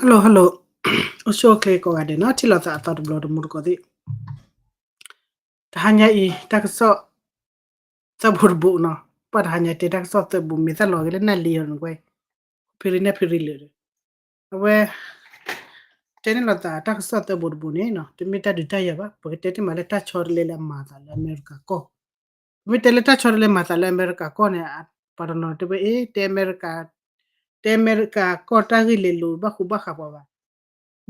Hello hello, အိၣ်ဆူၣ်အိၣ်ချ့ကိးဂၤဒဲးနီၤ, ထံၣ်လိာ်သးအသီတဘျီတမူတကိးသ့ၣ်, တဟါညါအံၤ တၢ်ကစီၣ် သၢဘိတဘိနီၤ, ပှၤတဟါညါတဲတၢ်ကစီၣ်သၢဘိ မ့ၢ်သးလီၤက့ၤလၢနၢ်လံအီၤနကွဲၢ်, ဖံရံနၢ်ဖံရံလၢာ်ဒီး အဝဲ တဲန့ၣ်လိာ်သးတၢ်ကစီၣ်သၢဘိတဘိန့ၣ်နီၤ, တမ့ၢ်တၢ်ဒုးတၢ်ယၤဘၣ်, ပကတဲတ့ၢ်မးလၢတၢ်ဆီတလဲလၢအမၤသးလၢအမဲရကၤကီၢ်, ပမ့ၢ်တဲလၢတၢ်ဆီတလဲမၤသးလၢအမဲရကၤကီၢ်န့ၣ်, ပှၤတနီၤတဲဝဲအ့ၣ် တဲအမဲရကၤ, တဲအမဲရကၤကီၢ်တၢ်ဂ့ၢ်လဲၤလိာ်ဘၣ်ဃူဘၣ်ဃးပှၤဘၣ်,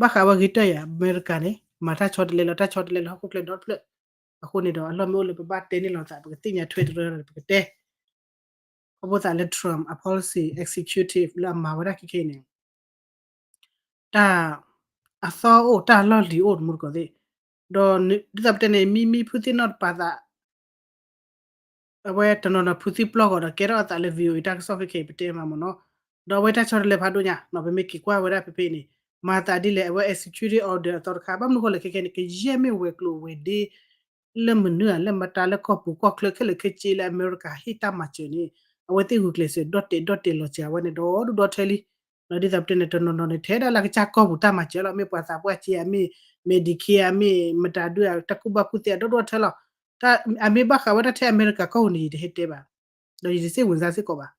ဘၣ်ဃးဝဲဂ့ၤတၢ်ယၤ အမဲရကၤန့ၣ် မၤတၢ်ဆီတလဲလီၤ, တၢ်ဆီတလဲလၢဟီၣ်ခိၣ်ချၢဒီတဖျၢၣ်, အဃိန့ၣ်ဒီးအလီၢ်မ့ၢ်အိၣ်လၢပဘၣ်တဲန့ၣ်လိာ်သး ပကသ့ၣ်ညါထွဲတရၢဒီးပကတဲ ခီဖျိသးလၢ Trump အ policy executive လၢအမၤဝဲဒၣ်ခဲခဲအံၤန့ၣ်, တၢ်အသီအိၣ်တၢ်လီၢ်လံၤအိၣ်တမူတကိးသ့ၣ်, ဒီးဒ်သိးပတဲန့ၣ် မံမံဖုသ့ၣ်နီၣ်တပာ်သး အဝဲတနီၤနီၤဖုသ့ၣ်ပျီၢ်ဂီၤဒီးကဲထီၣ်အသးလၢ VOA တၢ်ကစီၣ်ခဲခဲအံၤ ပတဲမးမ့ၢ်နီၤ, ဒီးအဝဲတၢ်ဆီတလဲဖးဒိၣ်ညါနီၤ, ပမ့ၢ်က့ၤကွၢ်ဝဲဒၣ်ဖဲဖဲအံၤန့ၣ်, မၤသးဒ်လဲၣ် အဝဲ executive order အသီတခါ ဘၣ်မနုၤဃိလဲၣ်ခဲခဲန့ၣ် ကယဲၢ်မ့ၢ်ဝဲၤကျိၤဝဲၤဒ့ လၢမနုၤဧါ လၢမတၤလၢကီၢ်ပူၤကီၢ်ချၢခဲလၢာ်ခဲဆ့လၢအမဲရကၤ ဟ့ၣ်တၢ်မၤစၢၤန့ၣ်, အဝဲသ့ၣ်ဂုာ်ကျဲးစၢးဒီၣ်တဲာ်ဒီၣ်တဲာ်လီၤစှၤဝဲန့ၣ် ဒီဒူၣ်ဒီထၢလံ, ဒီးဒ်သိးပတဲန့ၣ် တနီၤနီၤန့ၣ် ထဲဒၣ်လၢအကစၢ်ကီၢ်ပူၤတၢ်မၤစၢၤလီၤ, မ့ၢ်ပှၤသးပှၢ်စ့ဧါ မ့ၢ် Medicare ဧါ မ့ၢ်မတၤဒုဧါ တၢ်ကူၣ်ဘၣ်ကူၣ်သ့အဒီဒူၣ်ဒီထၢလီၤ, အမ့ၢ်ဘၣ်ဃးဝဲဒၣ်ထဲအမဲရကၤကီၢ်ပူၤန့ၣ် ယတဟဲတဲဘၣ်, ဒီးယတစ့ၣ်ဝင်စားစ့ၢ်ကီးဘၣ်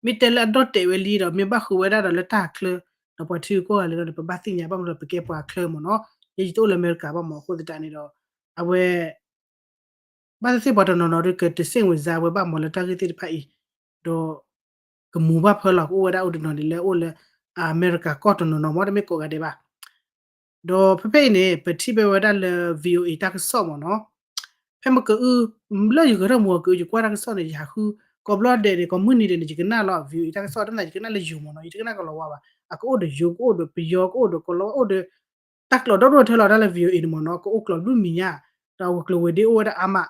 မ့ၢ်တဲလၢအဒီၣ်တဲာ်ဝဲလံဒီး မ့ၢ်ဘၣ်ဃုာ်ဝဲဒၣ်ဒီးလၢတၢ်ချၢ, ဒီးပှၤထံဂုၤကီၢ်ဂၤလၢဒီး ပဘၣ်သ့ၣ်ညါဘၣ်မနုၤဒီး ပကဲပှၤချၢမ့ၢ်နီၤ, ယဲယတအိၣ်လၢအမဲရကၤဘၣ်မ့ၢ် အဃိသတးန့ၣ်ဒီး အဝဲ ဘၣ်သ့ၣ်သ့ၣ်ပှၤတနီၤနီၤဒီး ကတစ့ၣ်ဝင်စားဝဲဘၣ်မ့ၢ်လၢတၢ်ဂ့ၢ်သ့ၣ်တဖၣ်အံၤ, ဒီး ကမူၤဘၣ်ဖၢလီၤ ကအိၣ်ဝဲဒၣ်အိၣ်တနီၤန့ၣ်လၢအိၣ်လၢ အမဲရကၤကီၢ်တနီၤနီၤမ့ၢ် တမ့ၢ်ကိးဂၤဒဲးဘၣ် ဒီးဖဲဖဲအံၤန့ၣ် ပထံၣ်ဘၣ်ဝဲဒၣ်လၢ VOA တၢ်ကစီၣ်မ့ၢ်နီၤ, ဖဲမ့ၢ်ကအု လၢယကရၢၢ်မူအက ယကွၢ်တၢ်ကစီၣ်န့ၣ် ယဟးဃု ကိးဘျီဒဲးန့ၣ် ကိးမုၢ်နံၤဒဲးန့ၣ် ယကနၣ်လီၤ VOA တၢ်ကစီၣ် တၢ်နာ် ယကနၣ်လၢယိၤမ့ၢ်နီၤ, ယတကနၣ်ကလီၤဝါဘၣ်, အကအိၣ်ဒီးယိၤ ကအိၣ်ဒီးပယီၤ ကအိၣ်ဒီးကလီၤ အိၣ်ဒီး တၢ်ကျိာ်ဒီဒူၣ်ထဲလီၤ တၢ်လၢ VOA န့ၣ်မ့ၢ်နီၤ, ကအိၣ်ကျိာ်လွံၢ်မံၤညါ, ဒီးဝဲၤကျိၤဝဲၤဒ့အိၣ်ဝဲဒၣ်အါမး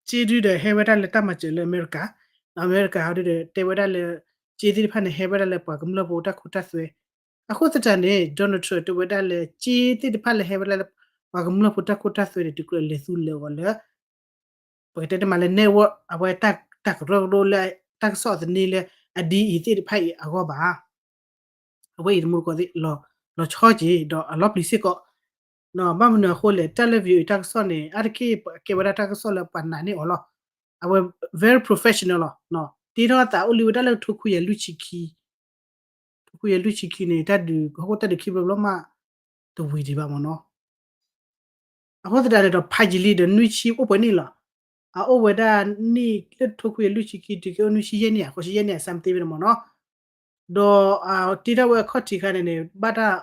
စ့ဒုဒီးဟဲဝဲဒၣ်လၢတၢ်မၤစၢၤလၢအမဲရကၤ, ဒီးအမဲရကၤဟီဒုဒီး တဲဝဲဒၣ်လၢ စ့သ့ၣ်တဖၣ်န့ၣ် ဟဲဝဲဒၣ်လၢပှၤကမျၢၢ်ဖိတၢ်ခိတၢ်သွဲ, အဃိသတးန့ၣ် Donald Trump တဲဝဲဒၣ်လၢ စ့သ့ၣ်တဖၣ်လၢဟဲဝဲဒၣ်လၢ ပှၤကမျၢၢ်ဖိတၢ်ခိတၢ်သွဲန့ၣ် တကြၢးလဲၤသူလၢာ်အဂီၢ်လၢ ပကတဲတမးလၢ network အဝဲတၢ်ကရၢကရိလၢ တၢ်ကစီၣ်သန့လၢ အဒ်အံၤသ့ၣ်တဖၣ်အံၤအဂီၢ်ဘၣ် အဝဲအံၤတမူတကိးသ့ၣ် လီၤဆီက့ၤ ဒီးအလီၤပျံၤစ့ၢ်ကီး, ဘၣ်မနုၤအဃိလဲၣ် တၢ်လၢ VOA တၢ်ကစီၣ်န့ၣ် အါတက့ၢ်ကဲဝဲဒၣ်တၢ်ကစီၣ်လၢပှၤနာ်န့ၢ်အီၤလီၤ, အဝဲ very professional လီၤ, တ့ထီၣ်အသးအိၣ်လံဝဲဒၣ်လၢထိခွံယၤလွံၢ်ဆံခံ, ထိခွံယၤလွံၢ်ဆံခံန့ၣ် တၢ်ဒုး ဟီၣ်ခိၣ်တၢ်ဒုးခံဘျီဘျီမး တဝံၤဒံးဘၣ်မ့ၢ်နီၤ အဃိသတးန့ၣ်ဒီး ဖးယံာ်လံဒီး နွံဆံအိၣ်ပှဲၤနံၣ်လီၤ, အအိၣ်ဝဲဒၣ်နံၣ်လၢထိခွံယၤလွံၢ်ဆံခံ တုၤက့ၤအိၣ်နွံဆံယဲၢ်နံၣ်ဧါ ဃိးဆံယဲၢ်နံၣ်ဧါ something ဝဲန့ၣ်မ့ၢ်နီၤ, ဒီးတ့ထီၣ်ဝဲအခီၣ်ထံးခါန့ၣ်န့ၣ် ဘၣ်တၢ်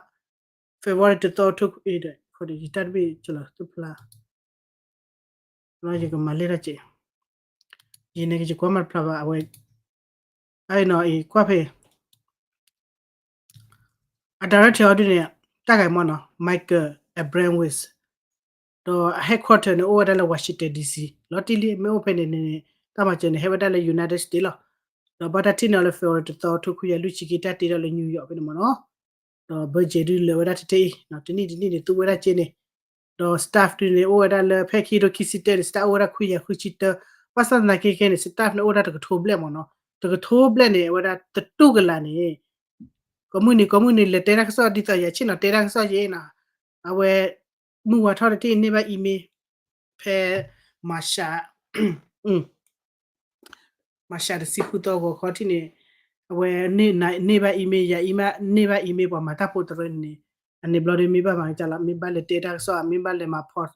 February တသီ ထိခွံယၤ တၢ်တဘ့ၣ်ကလီၤ သဖျါ ယကမၤလဲၢ်တၢ်က့ၤ, ယန့ၣ်ကယကွၢ်မၤတဖျါဘၣ် အဝဲ အနီၤအံၤကွၢ်ဖဲ အ director အီၤဒ်န့ၣ် တၢ်ဂၤမ့ၢ်နီၤ Michael Abramowitz ဒီးအ headquarter န့ၣ် အိၣ်ဝဲဒၣ်လၢ Washington D C လီၤတံၢ်လံ မ့ၢ်အိၣ်ဖဲန့ၣ်န့ၣ် တၢ်မၤစၢၤန့ၣ် ဟဲဝဲဒၣ်လၢ United States လီၤ, ဒီးဘၣ်တၢ်ထံၣ်န့ၢ်အီၤလၢ February တသီ ထိခွံယၤလွံၢ်ဆံခံ တၢ်တ့ထီၣ်လၢ New York ဖဲန့ၣ်မ့ၢ်နီၤ, ဒီး budget ဒုးလၢာ်ဝဲဒၣ်တထံၣ်အံၤ တနံၣ်တနံၣ်န့ၣ် သူဝဲဒၣ်က့န့ၣ်, ဒီး staff ဒုးန့ၣ် အိၣ်ဝဲဒၣ်လၢ ဖဲခံကထိခံဆံတၢန့ၣ် staff အိၣ်ဝဲဒၣ်ခွံကယၤဃုဆံတၢ, ဘၣ်ဆၣ်သနာ်က့ခဲန့ၣ် staff န့ၣ် အိၣ်ဝဲဒၣ်တကထိဘျဲၣ်မ့ၢ်နီၤ, တကထိဘျဲၣ်န့ၣ် အဝဲဒၣ်တတူၢ်ကလာ်န့ၣ် ကိးမုၢ်နံၤကိးမုၢ်နံၤ လဲၤတဲတၢ်ကစီၣ်ဒ်သိးယၤဆ့ၣ်နီၤတဲတၢ်ကစီၣ်ယဲနီၤ, အဝဲ မုၢ်ဝါထီၣ်တထံၣ်န့ၢ်ဘၣ် email ဖဲ March မၤရှးတဆံဃုသီဂီၤခီထံၣ်န့ၣ်, အဝဲန့ၢ်ဘၣ် email ယၤ email န့ၢ်ဘၣ် email ပှၤမၤတၢ်ဖိတရၢန့ၣ်, အန့ၣ်ဘျီဒီးမ့ၢ်ဘၣ်မၤကလီၤ မ့ၢ်ဘၣ်လဲၤတဲတၢ်ကစီၣ် မ့ၢ်ဘၣ်လဲၤမၤ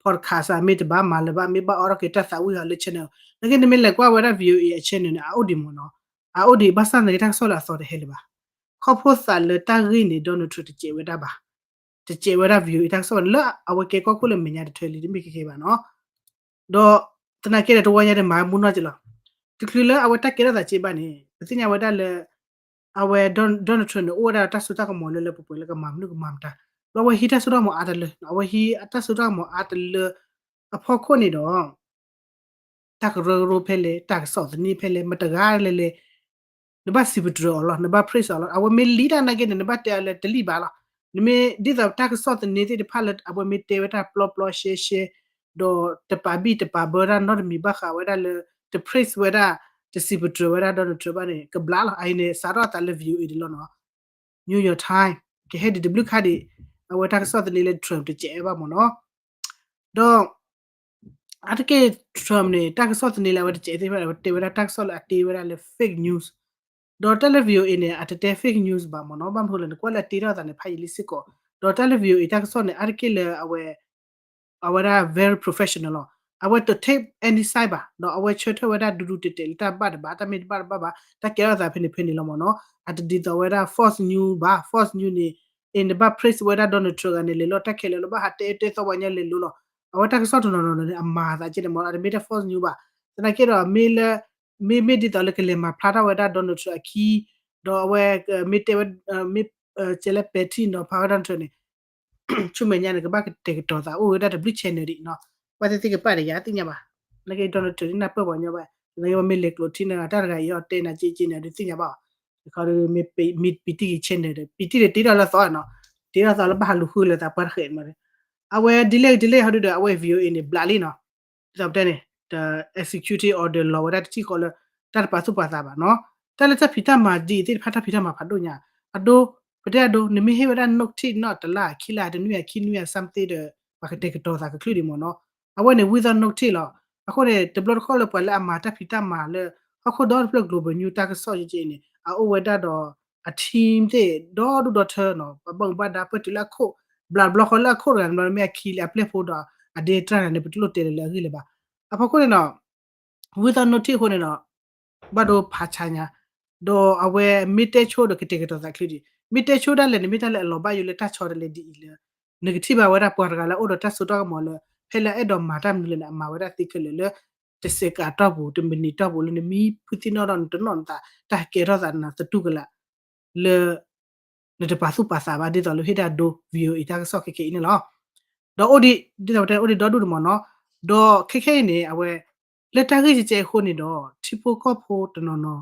podcast မ့ၢ်တဘၣ်မၤလၢၤဘၣ် မ့ၢ်ဘၣ်အိးထီၣ်က့ၤတၢ်သးဝံၣ်အီၤလၢ channel နက့နမ့ၢ်လဲၤကွၢ်ဝဲဒၣ် VOA အ channel န့ၣ် အအိၣ်ဒံးမ့ၢ်နီၤ, အအိၣ်ဒံးဘၣ်ဆၣ်သနာ်က့တၢ်ကစီၣ်လၢအသီတဟဲလၢၤဘၣ်, ခီဖျိသးလၢတၢ်ဂ့ၢ်န့ၣ် Donald Trump တစဲးဝဲဒၣ်ဘၣ် တစဲးဝဲဒၣ် VOA တၢ်ကစီၣ်ဘၣ်န့ၣ် လၢအဝဲကဲကီၢ်ခိၣ်လၢမဲာ်ညါတထၢလံတမ့ၢ်ကဲကဲဘၣ်နီၤ, ဒီးသနာ်က့ဒီးတဝီညါန့ၣ် မၤမူနီၢ်က့လီၤ, တချုးလၢအဝဲတၢ်ကဲထီၣ်သးစ့ဘၣ်န့ၣ် ပသ့ၣ်ညါဝဲဒၣ်လၢ အဝဲ Donald Trump န့ၣ် အိၣ်ဝဲဒၣ်တၢ်စိတၢ်ကမီၤလၢလၢပှဲၤပှဲၤလၢကမၤမနုၤကမၤမတၤ, ဒီးအဝဲဟံးတၢ်စိတၢ်ကမီၤအါတလၢ အဝဲဟံးတၢ်စိတၢ်ကမီၤအါတလၢ အဖီခိၣ်န့ၣ်ဒီး တၢ်ကရၢကရိဖဲလဲၣ် တၢ်ကစီၣ်သန့ဖဲလဲၣ် မတဂၤလဲၣ်လဲၣ် နဘၣ်စံးပတြၢၤအီၤလီၤ နဘၣ် praise အီၤလီၤ, အဝဲမ့ၢ်လံတၢ်နာ်က့န့ၣ် နဘၣ်တဲအီၤလၢတလံၣ်ဘၣ်လီၤ, နမ့ၢ်ဒ်သိးတၢ်ကစီၣ်သန့သ့ၣ်တဖၣ်လၢ အဝဲမ့ၢ်တဲဝဲတၢ်ပျီပျီရှဲရှဲ ဒီးတပာ်ဘံၣ်တပာ်ဘၢတၢ်နီတမံၤဘၣ်ဃးဝဲဒၣ်လၢ တ praise ဝဲဒၣ် တစံးပတြၢၤဝဲဒၣ် Donald Trump ဘၣ်န့ၣ် ကဘျါလီၤ, အအံၤန့ၣ် စးထီၣ်အသးလၢ VOA ဒ်လီၤနီၤ New York Times ကဟဲဒံးတဘျုးခါဒံး အဝဲတၢ်ကစီၣ်သန့လၢ Trump တစဲးဘၣ်မ့ၢ်နီၤ. ဒီး အါတက့ၢ် Trump န့ၣ် တၢ်ကစီၣ်သန့လၢအဝဲတစဲးသ့ၣ်တဖၣ်န့ၣ် အဝဲတဲဝဲဒၣ်တၢ်ကစီၣ်လၢအတ့ဝဲဒၣ်လၢ fake news ဒီးတၢ်လၢ VOA န့ၣ် အတတဲ fake news ဘၣ်မ့ၢ်နီၤ. ဘၣ်မနုၤဃိလဲၣ် နကွၢ်လၢအတ့ထီၣ်အသးန့ၣ် ဖးယံာ်လံစ့ၢ်ကီး. ဒီးတၢ်လၢ VOA တၢ်ကစီၣ်န့ၣ် အါတက့ၢ်လၢအဝဲ အဝဲဒၣ် very professional လီၤ. အဝဲတ take any side ဘၣ်, ဒီးအဝဲဆၢထၢၣ်ဝဲဒၣ်ဒူဒူတဲာ်တဲာ်လၢတၢ်ဘၣ်တဘၣ် တၢ်မ့ၢ်တဘၣ်တဘၣ်ဘၣ် တၢ်ကဲထီၣ်သးဖဲန့ၣ်ဖဲန့ၣ်လီၤမ့ၢ်နီၤ. အတဒ်သိးဝဲဒၣ် Fox News ဘၣ်. Fox News န့ၣ် အ့ၣ် နဘၣ် praise ဝဲဒၣ် Donald Trump ဂၤန့ၣ် လဲၤလိာ်တၢ်ခဲလၢာ်လီၤ, ဘၣ်ဟးတဲတဲသီပှၤညီလဲၤလိာ်လီၤ. အဝဲတၢ်ကစီၣ်တနီၤနီၤန့ၣ် အမၤသးကဲန့ၣ်မ့ၢ်နီၤ, အတမ့ၢ်တၢ် Fox News ဘၣ်. သနာ်က့ဒီးမ့ၢ်လၢ မ့မ့ၢ်ဒ်သိးလၢကလဲၤမၤဖျါထီၣ်ဝဲဒၣ် Donald Trump အခံ, ဒီးအဝဲ မ့ၢ်တဲဝဲ မ့ၢ် ကဲလၢပဲာ်ထံနီၤဖးဝဲဒၣ် Donald Trump န့ၣ် ဆူမဲာ်ညါန့ၣ် ကဘၣ်ကတဲာ်ကတီၤသးအိၣ်ဝဲဒၣ်တဘျုး channel ဒံးနီၤ. ပှၤသ့ၣ်သ့ၣ်ကပာ်ဒီးယၤသ့ၣ်ညါဘၣ်. သနာ်က့ Donald Trump န့ၣ် နၢ်ပၢၢ်ပှၤညီဘၣ်. သနာ်က့ ပမ့ၢ်လဲၤကျိးထံန့ၣ် တၢ်တဂၤအံၤအီၤတဲနၤက့က့န့ၣ် ဒုးသ့ၣ်ညါဘၣ်အီၤ. တခီဒီး မ့ၢ်ပံတံၢ်ဂ့ၤ channel ဒီး ပံတံၢ်ဒီးတ့ထီၣ်လၢသီနီၤ, တ့ထီၣ်သီလၢဘၣ်ဟးလူၤဃုလၢသးပှၤတဃဲးမး. အဝဲဒ်လဲၣ်ဒ်လဲၣ်ဟီဒုဒီး အဝဲ VOA န့ၣ် ဘျးလံနီၤ. ဒ်သိးပတဲန့ၣ် ဒီး executive order လီၤဝဲဒၣ်တထံၣ်ဃီလၢ တၢ်တပာ်သူၣ်ပာ်သးဘၣ်နီၤ. တၢ်လၢတၢ်ဖံးတၢ်မၤဒ်အံၤသ့ၣ်တဖၣ် တၢ်ဖံးတၢ်မၤဖးဒိၣ်ညါ, အဒိ ပတဲအဒိ နမ့ၢ်ဟ့ၣ်ဝဲဒၣ် notice နီၤ တလါခံလါ တနွံခံနွံ something ဒီး ပှၤကတဲာ်ကတီၤသးကချုးဒံးမ့ၢ်နီၤ. အဝဲန့ၣ် without notice လီၤ. အဃိန့ၣ် တဘျီတခီၣ်လၢပှၤလၢအမၤတၢ်ဖံးတၢ်မၤလၢ ဟီၣ်ခိၣ်ဒီတဖျၢၣ် global news တၢ်ကစီၣ်ကဲကဲန့ၣ် အအိၣ်ဝဲဒၣ်ဒီး အ team သ့ၣ် ဒီဒူၣ်ဒီထၢနီၤ, ပှၤဘၣ်မူဘၣ်ဒါ ပှဲၤတုၤလၢအခိၣ် ဘျးတဘျီဃီလၢအခိၣ်တဂၤန့ၣ် မ့ၢ်အခံလၢအပျဲၢ်ဖိဒီး အဒ့တြၢ်န့ၣ် ပတလိၣ်တဲလၢၤလၢအဂ့ၢ်လၢၤဘၣ်. အဖီခိၣ်န့ၣ်နီၤ without notice အဃိန့ၣ်ဒီး ဘၣ်ဒိဖးဆါညါ, ဒီးအဝဲမ့ၢ်တဲဆိဒီးကတဲာ်ကတီၤသးချုးဒံး, မ့ၢ်တဲဆိဒၣ်လဲာ်န့ၣ် မ့ၢ်တၢ်လၢအလီၤဘၣ်ယိၣ်လၢတၢ်ဆီတလဲဒ်အံၤလၢ နကထံၣ်ဘၣ်ဝဲဒၣ်ပှၤတဂၤလၢအအိၣ်ဒီးတၢ်စိတၢ်ကမီၤလၢ ဖဲလၢအအဲၣ်ဒိးမၤတၢ်မနုၤလဲၣ်န့ၣ် အမၤဝဲဒၣ်သ့ခဲလၢာ်လၢ တစဲးကးတီၢ်ပူၤ တမံးနံးတီၢ်ပူၤလၢနမံဖုသံနီၣ်ဒီးနတနီၣ်နသး တၢ်ကဲထီၣ်သးနၤသတူၢ်ကလာ် လၢ နတပာ်သူၣ်ပာ်သးဘၣ် ဒ်သိးလၢဟ့ၣ်တၢ်ဒိ VOA တၢ်ကစီၣ်ခဲခဲအံၤန့ၣ်လီၤ. ဒီးအိၣ်ဒံး ဒ်သိးပတဲအိၣ်ဒံးဒီဒူၣ်န့ၣ်မ့ၢ်နီၤ, ဒီးခဲခဲအံၤန့ၣ် အဝဲ လၢတၢ်ဂ့ၢ်ကဲကဲအဃိန့ၣ်ဒီး ထံဖိကီၢ်ဖိတနီၤနီၤ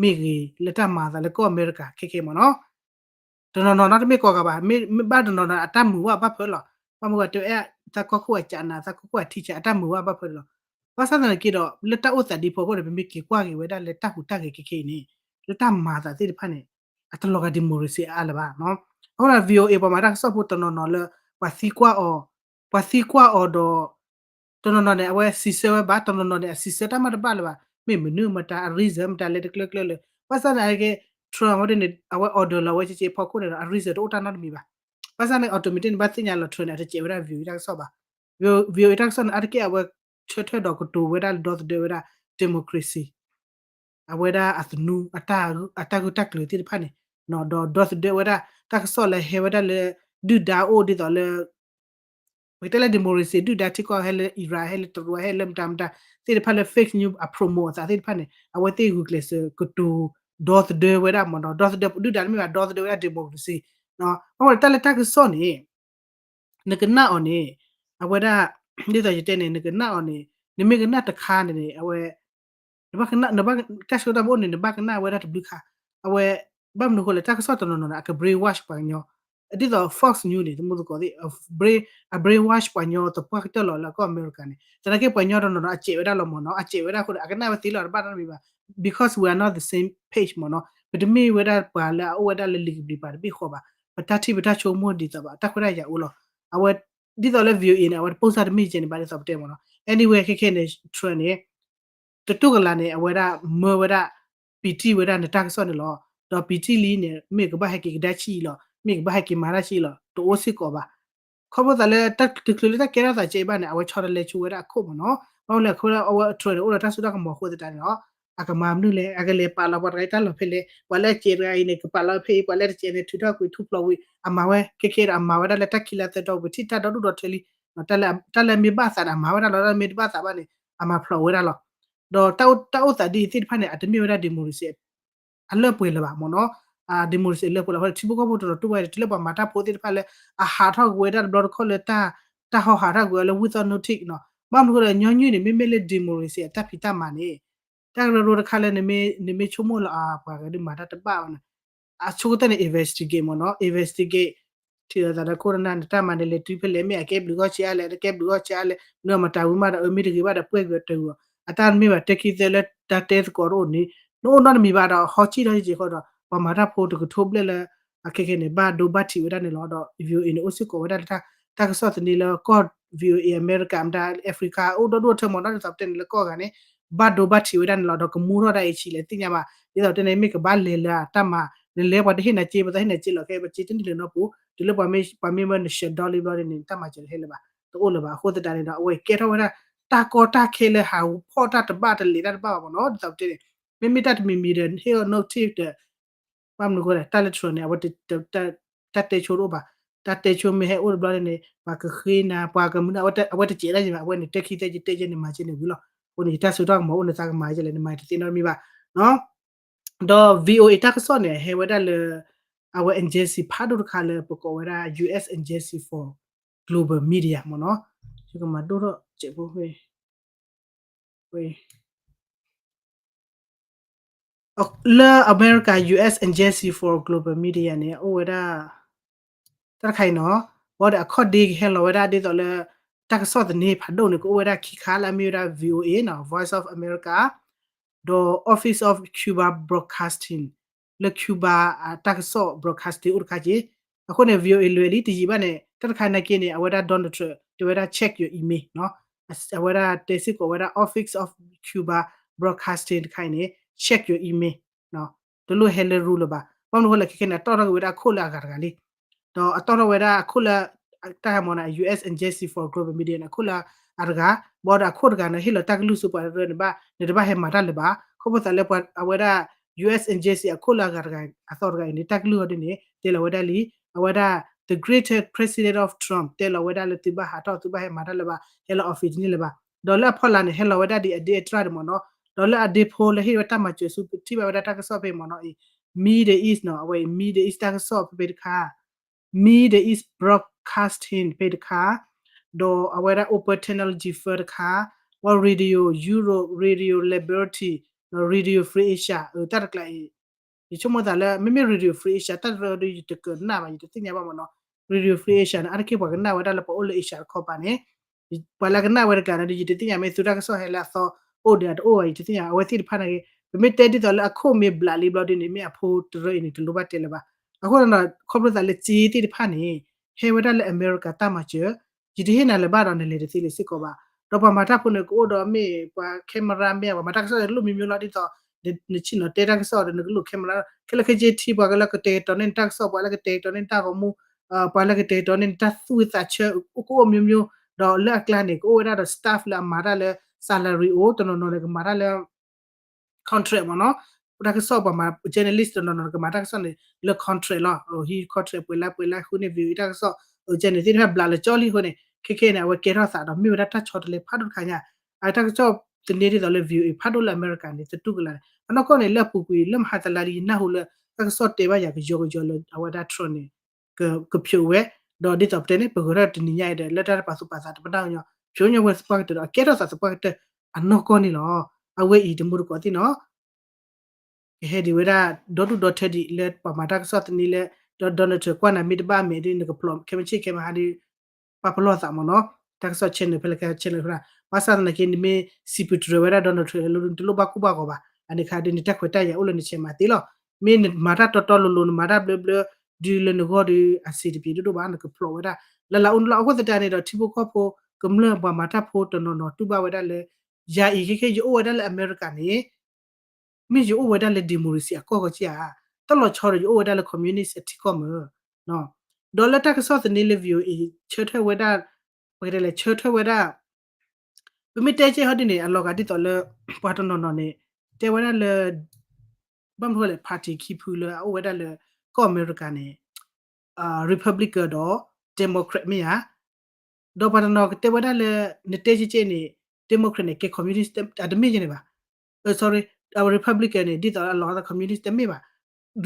မ့ၢ်ဂ့ၤ လၢတၢ်မၤအသးလၢကီၢ်အမဲရကၤခဲခဲမ့ၢ်နီၤ တနီၤနီၤနီတမ့ၢ်ကိးဂၤဘၣ်, မ့ၢ်ဘၣ်တနီၤနီၤအတၢ်မုာ်ဝဲဘၣ်ဖၢလီၤ. ဘၣ်မနုၤဝဲတဲအဲၣ် သးကီၢ်ခိၣ်အကးနး သးကီၢ်ခိၣ်အထံဆး အတၢ်မုာ်ဝဲဘၣ်ဖၢလီၤ. ဘၣ်ဆၣ်သနာ်က့ဒီး လၢတၢ်အိၣ်သးဒ်ဖီခိၣ်န့ၣ် ပမ့ၢ်က့ၤကွၢ်က့ၤဝဲဒၣ်လၢတၢ်ဟူးတၢ်ဂဲၤခဲခဲအံၤန့ၣ် လၢတၢ်မၤအသးသ့ၣ်တဖၣ်န့ၣ် အတလီၤဂာ် democracy အါလၢၤဘၣ်. အဃိဒီး VOA ပှၤမၤတၢ်ကစီၣ်ဖိတနီၤနီၤလၢ ပှၤသံကွၢ်အီၤ, ပှၤသံကွၢ်အီၤဒီး တနီၤနီၤန့ၣ် အဝဲစံးဆၢဝဲဘၣ်, တနီၤနီၤန့ၣ် အစံးဆၢတၢ်မၤတဘၣ်လၢၤဘၣ်. မ့ၢ်မနုၤမတၤ အ reason မတၤလဲၣ်တကျၢၤကျၢၤလၢၤ. ဘၣ်ဆၣ်သနာ်က့ Trump အဝဲန့ၣ် အဝဲ order လီၤဝဲကဲကဲဖီခိၣ်န့ၣ်ဒီး အ reason တအိၣ်တၢ်နီတမံၤဘၣ်. ဘၣ်ဆၣ်န့ၣ် automatic န့ၣ် ဘၣ်သ့ၣ်ညါလီၤ Trump န့ၣ် အတစဲးဝဲဒၣ် VOA တၢ်ကစီၣ်ဘၣ်. VOA တၢ်ကစီၣ်န့ၣ် အါတက့ၢ်အဝဲဆၢထၢၣ်ဒီးကတိၤဝဲဒၣ်လၢဒီသဒၢဝဲဒၣ် democracy အဝဲဒၣ်အသနူ အတၢ်ဂ့ၢ်တၢ်ကျိၤသ့ၣ်တဖၣ်န့ၣ် ဒီးဒီသဒၢဝဲဒၣ် တၢ်ကစီၣ်လၢဟဲဝဲဒၣ်လၢ ဒုၣ်ဒါအိၣ်ဒ်သိးလၢ ပကတဲလၢ democracy ဒုၣ်ဒါထံကီၢ်ဟဲလၢ Iran ဟဲလၢတရူး ဟဲလၢမတၤမတၤသ့ၣ်တဖၣ်လၢ fake news အ promote အသးသ့ၣ်တဖၣ်န့ၣ် အဝဲသ့ၣ်ဂုာ်ကျဲးစၢးကတိၤ ဒီသဒၢဝဲဒၣ်မ့ၢ်နီၤ ဒီသဒၢဒုၣ်ဒါတမ့ၢ်ဘၣ် ဒီသဒၢဝဲဒၣ် democracy အဃိန့ၣ် တၢ်လၢတၢ်ကစီၣ်န့ၣ် နကနၣ်အီၤန့ၣ် အဝဲဒၣ် ဒ်သိးယတဲန့ၣ် နကနၣ်အီၤန့ၣ် နမ့ၢ်ကနၣ်တခါန့ၣ်န့ၣ် အဝဲ နဘၣ်ကနၣ် နဘၣ်တၢ်ဆၢကတီၢ်မ့ၢ်အိၣ်န့ၣ် နဘၣ်ကနၣ်ဝဲဒၣ်တဘျုးခါ အဝဲ ဘၣ်မနုၤဃိလဲၣ် တၢ်ကစီၣ်တနီၤနီၤန့ၣ် အက brainwash ပှၤကညီ ဒ်သိး Fox News န့ၣ် တမူသကိးသ့ၣ် အ brain အ brainwash ပှၤကညီသပှၢ်ကတၢၢ်လီၤလၢကီၢ်အမဲရကၤန့ၣ် သနာ်က့ပှၤကညီတနီၤနီၤ အစဲးဝဲဒၣ်လီၤမ့ၢ်နီၤ အစဲးဝဲဒၣ်အဃိန့ၣ် အကနၣ်ဝဲသ့လီၤတဘၣ်နီတမံၤဘၣ် because we are not the same page မ့ၢ်နီၤ ပတမ့ၢ်ဝဲဒၣ်ပှၤလၢအအိၣ်ဝဲဒၣ်လၢလံာ်ကဘျံးပၤတဘ့ၣ်ဃီဘၣ် ပတၢ်ထံၣ်ပတၢ်ဆိကမိၣ်ဒ်သိးဘၣ် တၢ်ခွဲးတၢ်ယာ်အိၣ်လီၤ အဝဲ ဒ်သိးလၢ VOA န့ၣ် အဝဲတပိၢ်စၢ်တမ့ၢ်ယဲန့ၣ် ဘၣ်ဒ်သိးပတဲမ့ၢ်နီၤ anyway ခဲခဲန့ၣ် Trump န့ၣ် တတူၢ်ကလာ်န့ၣ် အဝဲဒၣ်မၢဝဲဒၣ် ပံးတံၢ်ဝဲဒၣ်နတၢ်ကစီၣ်န့ၣ်လီၤ. ဒီးပံးတံၢ်လံန့ၣ် မ့ၢ်ကဘၣ်ဟဲက့ၤကဒါဆံးလီၤ မ့ၢ်ကဘၣ်ဟဲက့ၤမၤတၢ်ဆံးလီၤ တအိၣ်စ့ၢ်ကီးဘၣ်. ခီဖျိသးလၢတချုးလၢတၢ်ကဲထီၣ်သးကဲဘၣ်န့ၣ် အဝဲဆီတလဲဆိဝဲဒၣ်အခိၣ်မ့ၢ်နီၤ. ဘၣ်မနုၤလဲၣ် အဝဲ Trump န့ၣ် အိၣ်ဒီးတၢ်စိတၢ်ကမီၤအဃိသတးန့ၣ်လီၤ အကမၤမနုၤလဲၣ် အကလဲၤပာ်လီၤပှၤတဂၤအံၤတၢ်လီၢ်ဖဲလဲၣ် ပှၤလၢအစဲးတဂၤအံၤန့ၣ် ကပာ်လီၤဖဲအံၤ ပှၤလၢတစဲးန့ၣ် ထုးထီၣ်ကွံာ်ထူဖျိးဝံၤ အမၤဝဲ ခဲခဲဒီးအမၤဝဲဒၣ်လၢတၢ်ခံလါသၢတီၤ ပထံၣ်တၢ်ဒီဒူၣ်ဒီထၢလံ တၢ်လၢမ့ၢ်ဘၣ်သးန့ၣ် အမၤဝဲဒၣ်လီၤ တၢ်လၢမ့ၢ်တဘၣ်သးဘၣ်န့ၣ် အမၤဖျိးဝဲဒၣ်လီၤ. ဒီးတၢ်အိၣ်သးဒ်အံၤသ့ၣ်တဖၣ်န့ၣ် အတမ့ၢ်ဝဲဒၣ် democracy အလၢပှဲၤလၢၤဘၣ်မ့ၢ်နီၤ. democracy အလၢပှဲၤလၢ်အဃိန့ၣ် ထံဖိကီၢ်ဖိတနီၤတူၢ်ဘၣ်အံၤ တုၤလၢပှၤမၤတၢ်ဖိသ့ၣ်တဖၣ်လၢ အဟးထီၣ်ကွံာ်ဝဲဒၣ်တဘျီတခီၣ်လၢ တၢ်ဟီဟးထီၣ်ကွံာ်အီၤလၢ without notice နီၤ. ဘၣ်မနုၤအဃိဒီး ညီနုၢ်န့ၣ် မ့မ့ၢ်လၢ democracy အတၢ်ဖံးတၢ်မၤန့ၣ် တၢ်ကရၢကရိတခါလၢ နမ့ၢ်ဆိကမိၣ်လီၤ အပှၤကဒုးမၤတၢ်တဘၣ်ဘၣ်န့ၣ် အဆိကတၢၢ်န့ၣ် investigate မ့ၢ်နီၤ investigate ထံၣ်လိာ်သးဒီးခိၣ်နၢ် နတၢ်မၤန့ၣ် လဲၤတုၤဖဲလဲၣ် မ့ၢ်အကဲဘျုးဂီၢ်ဆံးအါလဲၣ် တကဲဘျုးဂီၢ်ဆံးအါလဲၣ် မ့ၢ်အမတၤဝံၤမးဒီး အမ့ၢ်တဂ့ၤဘၣ်ဒီး ပှဲၤကွံာ်အတၢ်ဂ့ၤအီၤ အတၢ်မ့ၢ်ဘၣ်တဲခံသၢလၢတၢ်တဲသကိးတအိၣ်န့ၣ် နအိၣ်နီတမံၤဘၣ်ဒီး ဟီကံၣ်ထီၣ်ယက့ၤဃီဒီး ပှၤမၤတၢ်ဖိတကထိဘျဲၣ်လၢ အခဲခဲန့ၣ် ဘၣ်ဒိဘၣ်ထံးဝဲဒၣ်န့ၣ်လီၤ. ဒီး VOA န့ၣ် အိၣ်စ့ၢ်ကီးဝဲဒၣ်လၢ တၢ်ကစီၣ်သန့လၢကီၢ် VOA အမဲရကၤ မတၤ Africa အိၣ်ဒီဒူၣ်အထၢမးနီၤ ဒ်သိးပတဲန့ၣ်လၢကီၢ်ဂၤန့ၣ် ဘၣ်ဒိဘၣ်ထံးဝဲဒၣ်န့ၣ်လီၤ. ဒီးကမူထီၣ်ဒၣ်အံၤဆံးလဲၣ်သ့ၣ်ညါဘၣ်. ဒ်သိးပတဲန့ၣ် မ့ၢ်ကဘၣ်လဲၤလၢတၢ်မၤ နလဲၤပှၤတဟ့ၣ်နၤစ့ ပှၤတဟ့ၣ်နၤစ့လီၤ ခဲပစ့တန့ၢ်လၢၤနီတပူၤ တုၤလၢပှၤမ့ၢ် ပှၤမ့ၢ်ဝဲနဆှၢဒီလံဘျီန့ၣ် တၢ်မၤစၢၤတဟဲလၢၤဘၣ် တအိၣ်လၢၤဘၣ်. အဃိသတးန့ၣ်ဒီး အဝဲကဲထီၣ်ဝဲဒၣ် တၢ်ကီတၢ်ခဲလၢဟးဖီၣ်တၢ်တဘၣ်တလဲၤတၢ်တဘၣ်ဘၣ်မးနီၤ ဒ်သိးပတဲန့ၣ် မ့မ့ၢ်တၢ်တမံၤမံၤဒီး ဟ့ၣ်အီၤ notice ဒီး ဘၣ်မနုၤအဃိလဲၣ် တၢ်လၢ Trump န့ၣ် အဝဲ တၢ်တဲဆိတအိၣ်ဘၣ်. တၢ်တဲဆိမ့ၢ်ဟဲအိၣ်တဘျီန့ၣ် ပှၤကဃ့နၤ ပှၤကမုာ်နၤ အဝဲတစဲးဒၣ်ယၤဘၣ် အဝဲန့ၣ် တဲခံသဲယတဲယဲန့ၣ် မၤစ့န့ၣ်ဝံၤလီၤ. အဃိန့ၣ် ယတၢ်စိတၢ်ကမီၤအိၣ်န့ၣ် သးကမၤယဲလဲၣ် နမၤတသ့နီတမံၤဘၣ်. ဒီး VOA တၢ်ကစီၣ်န့ၣ် ဟဲဝဲဒၣ်လၢ အဝဲ agency ဖးဒိၣ်တခါလၢပကိးဝဲဒၣ် US Agency for Global Media မ့ၢ်နီၤ. ယကမၤဒိၣ်ထီၣ်စဲးဖိ လၢအမဲရကၤ US Agency for Global Media န့ၣ် အိၣ်ဝဲဒၣ် တၢ်တခါအံၤနီၤ ဘၣ်ဒီးအခီၣ်ဒ့ကဟဲလီၤဝဲဒၣ်ဒ်သိးလၢ တၢ်ကစီၣ်သန့ဖးဒိၣ်န့ၣ် ကအိၣ်ဝဲဒၣ်ခံခါလၢအမ့ၢ်ဝဲဒၣ် VOA နီၤ Voice of America ဒီး Office of Cuba Broadcasting လၢ Cuba အတၢ်ကစီၣ် broadcasting အိၣ်တခါက့ၤ. အဃိန့ၣ် VOA လွဲၢ်လံတယံာ်ဘၣ်န့ၣ် တၢ်တခါနာ်က့န့ၣ် အဝဲဒၣ် Donald Trump တဲဝဲဒၣ် check your email နီၤ. အဝဲဒၣ်တဲစ့ၢ်ကီးဝဲဒၣ် Office of Cuba Broadcasting တခါအံၤန့ၣ် check your email တလိၣ်ဟဲလၢရူလၢၤဘၣ်. ဘၣ်မနုၤအဃိလဲၣ် ခဲခဲန့ၣ် အတီၣ်ထီၣ်က့ၤဝဲဒၣ်အခိၣ်လၢအဂၤတဂၤလံ. ဒီးအတီၣ်ထီၣ်ဝဲဒၣ်အခိၣ်လၢ တၢ်ဟဲမၤန့ၣ် US Agency for Global Media န့ၣ် အခိၣ်လၢအဂၤတဂၤ, ဘၣ်ဒီးအခိၣ်တဂၤန့ၣ် ဟ့ၣ်လီၤတၢ်ကလုၢ်ဆူပှၤတရၢန့ၣ်ဘၣ် နတဘၣ်ဟဲမၤတၢ်လၢၤဘၣ်. ခီဖျိသးလၢပှၤအဝဲဒၣ် US Agency အခိၣ်လၢအဂၤတဂၤအသီတဂၤအံၤန့ၣ် တၢ်ကလုၢ်အီၤဒ်န့ၣ် တဲလီၤဝဲဒၣ်လံ, အဝဲဒၣ် the greatest president of Trump တဲလီၤဝဲဒၣ်လၢသုဘၣ်ဟးထီၣ်သုဘၣ်ဟဲမၤတၢ်လၢၤဘၣ် ဟဲလၢ office တန့ၢ်လၢၤဘၣ်. ဒီးလၢအဖီလာ်န့ၣ် ဟဲလီၤဝဲဒၣ်ဒ်အဒ့အတြၢ်ဒ်မ့ၢ်နီၤ, ဒီးလၢအဒ့ဖိလၢဟ့ၣ်ဝဲတၢ်မၤစၢၤဆူပထံၣ်ဘၣ်ဝဲဒၣ်တၢ်ကစီၣ်ဖဲမ့ၢ်နီၤအံၤ Middle East နီၤ, အဝဲအံၤ Middle East တၢ်ကစီၣ်ဖဲဖဲတခါ Middle East Broadcasting ဖဲတခါ, ဒီးအဝဲဒၣ် Open Technology First တခါ, ဝဲ Radio Europe, Radio Liberty, ဒီး Radio Free Asia တၢ်တကျါအံၤ ယဆိကမိၣ်သးလၢ မ့မ့ၢ် Radio Free Asia တၢ်တရၢဒီး ယတကနၣ်ဘၣ် ယတသ့ၣ်ညါဘၣ်မ့ၢ်နီၤ. Radio Free Asia န့ၣ် အါတက့ၢ်ပှၤကနၣ်ဝဲဒၣ်လၢပှၤအိၣ်လၢ Asia တခီပၤန့ၣ် ပှၤလၢကနၣ်ဝဲတကျါန့ၣ်ဒီး ယတသ့ၣ်ညါ မ့ၢ်သုတၢ်ကစီၣ်ဟဲလၢအသီအိၣ်ဒီးအတအိၣ်ဘၣ် ယတသ့ၣ်ညါ အဝဲသ့ၣ်တဖၣ်န့ၣ်ဂ့ၤ, ပမ့ၢ်တဲဒ်သိးလၢအခိၣ်မ့ၢ်ဘျးလံဘျီဒ်န့ၣ် မ့ၢ်အဖိတရၢအံၤန့ၣ် တလိၣ်ဘၣ်တဲလၢၤဘၣ်. အဃိဒီး ခီဖျိသးလၢစ့သ့ၣ်တဖၣ်န့ၣ် ဟဲဝဲဒၣ်လၢအမဲရကၤတၢ်မၤစၢၤ, ယတဟ့ၣ်နၤလၢၤဘၣ်ဒီးနလဲၤတသ့လၢၤစ့ၢ်ကီးဘါ, ဒီးပှၤမၤတၢ်ဖိန့ၣ် ကအိၣ်ဒီးမ့ၢ်ပှၤ camera မ့ၢ် ပှၤမၤတၢ်ကစီၣ်န့ၣ်လိၣ်မံၤမံၤလီၤ ဒ်သိး နဆ့ၣ်နီၤတဲတၢ်ကစီၣ်ဒီးနကလိၣ် camera ခဲလၢာ်ခဲဆ့ထံ ပှၤကလၢကတဲာ်ကတီၤန့ၢ်နတၢ်ကစီၣ် ပှၤလၢကတဲာ်ကတီၤန့ၢ်နတၢ်ဂီၤမူ ပှၤလၢကတဲာ်ကတီၤန့ၢ်နတၢ်သူၣ်ဝံသးဆၢ ကအိၣ်မံၤမံၤ, ဒီးလၢအကျါန့ၣ် ကအိၣ်ဝဲဒၣ်ဒီး staff လၢအမၤတၢ်လၢ salary အိၣ် တနီၤနီၤန့ၣ် ကမၤတၢ်လၢ contract မ့ၢ်နီၤ, တၢ်ကစီၣ်ပှၤမၤ journalist တနီၤနီၤန့ၣ် ကမၤတၢ်ကစီၣ်န့ၣ် လၢ contract လီၤ. ဟံး contract ပှဲၤလါပှဲၤလါဃုန့ၣ် VOA တၢ်ကစီၣ် journalist သ့ၣ်တဖၣ်ဘျးလၢာ်ကၠီလံအဃိန့ၣ် ခဲခဲန့ၣ် အဝဲကဲထီၣ်သးဒီးမ့ၢ်ဝဲဒၣ်တၢ်ဆီတလဲဖးဒိၣ်တခါညါ, အတၢ်ကစီၣ်သန့ဒ်သိးလၢ VOA ဖးဒိၣ်လၢအမဲရကၤန့ၣ် သတူၢ်ကလာ်န့ၣ် အနီၢ်ကီၢ်န့ၣ် လၢအပူၤကွံာ် လၢမဟါတလါလံ ယနၢ်ဟူလၢ တၢ်ကစီၣ်တဲဘၣ်ယၤကယီကယီလၢအဝဲဒၣ် Trump န့ၣ် ကဖျိးဝဲ, ဒီးဒ်သိးပတဲန့ၣ် ပဂဲၤထီၣ်တနံၤညါအံၤဒီး လၢတၢ်တပာ်သူၣ်ပာ်သးတပနၢ်ကညီ ဖျိးညီဝဲသပှၢ်ကတၢၢ်ဒီး အကဲထီၣ်သးသပှၢ်ကတၢၢ် အနီၢ်ကီၢ်န့ၣ်လီၤ. အဝဲအံၤတမူတကိးသ့ၣ်နီၤ ကဟဲဒံးဝဲဒၣ် ဒီဒူၣ်ဒီထၢဒံးလၢပှၤမၤတၢ်ကစီၣ်သန့လၢ ဒီး Donald Trump ကွၢ်နၤမ့ၢ်တဘၣ်အမဲာ်ဒီး နကဖျိးခဲမုၢ်ဆ့ၣ်ခဲမုၢ်ဟါဒီး ပာ်ပလီၢ်သးမ့ၢ်နီၤ, တၢ်ကစီၣ် channel ဖဲလဲၣ် channel ဖဲလဲၣ် ဘၣ်ဆၣ်သနာ်က့ နမ့ၢ်စံးပတြၢၤဝဲဒၣ် Donald Trump လၢနတလိၣ်ဘၣ်ကူၣ်ဘၣ်ဂီၤဘၣ်, အန့ၣ်ခါဒီး နတၢ်ခွဲးတၢ်ယာ်အိၣ်လၢနဆဲးမၤသ့လီၤ. မ့ၢ်နမၤတၢ်တီတီလိၤလိၤ နမၤတၢ်ဘျၢဘျၢ ဒုးလၢနဂီၢ်ဒီး အဆံးတပျံၤဒိၣ်ဒိၣ်ဘၣ် နကဖျိးဝဲဒၣ် လၢလၢအိၣ်န့ၣ်လီၤ. အဃိသတးန့ၣ်ဒီး ထံဖိကီၢ်ဖိ ကမျၢၢ်ပှၤမၤတၢ်ဖိတနီၤနီၤ တူၢ်ဘၣ်ဝဲဒၣ်လၢ ယၤအံၤခဲခဲ ယအိၣ်ဝဲဒၣ်လၢအမဲရကၤန့ၣ် မ့ၢ်ယအိၣ်ဝဲဒၣ်လၢ democracy အကီၢ်ဂီၢ်က့ဧါ, တၢ်လီၤဆီဒီး ယအိၣ်ဝဲဒၣ်လၢ communist အထံကီၢ်မ့ၢ်, ဒီးလၢတၢ်ကစီၣ်သန့လၢ VOA ဆၢထၢၣ်ဝဲဒၣ်, ပကတဲလဲၣ် ဆၢထၢၣ်ဝဲဒၣ်, ပမ့ၢ်တဲက့ဟီဒ်န့ၣ် အလီၤဂာ်ဒ်သိးလၢ ပှၤတနီၤနီၤန့ၣ် တဲဝဲဒၣ်လၢ ဘၣ်မနုၤလဲၣ် party ခံဖုလၢအအိၣ်ဝဲဒၣ်လၢ ကီၢ်အမဲရကၤန့ၣ် Republican ဒီး Democrat မ့ၢ်ဧါ. ဒီးပှၤတနီၤကတဲဝဲဒၣ်လၢ နတဲက့က့န့ၣ် Democrat န့ၣ် ကဲ communist အတမ့ၢ်က့န့ၣ်ဘၣ်. အ sorry, Republican န့ၣ် ဒ်သိးအလီၤဂာ် communist တမ့ၢ်ဘၣ်.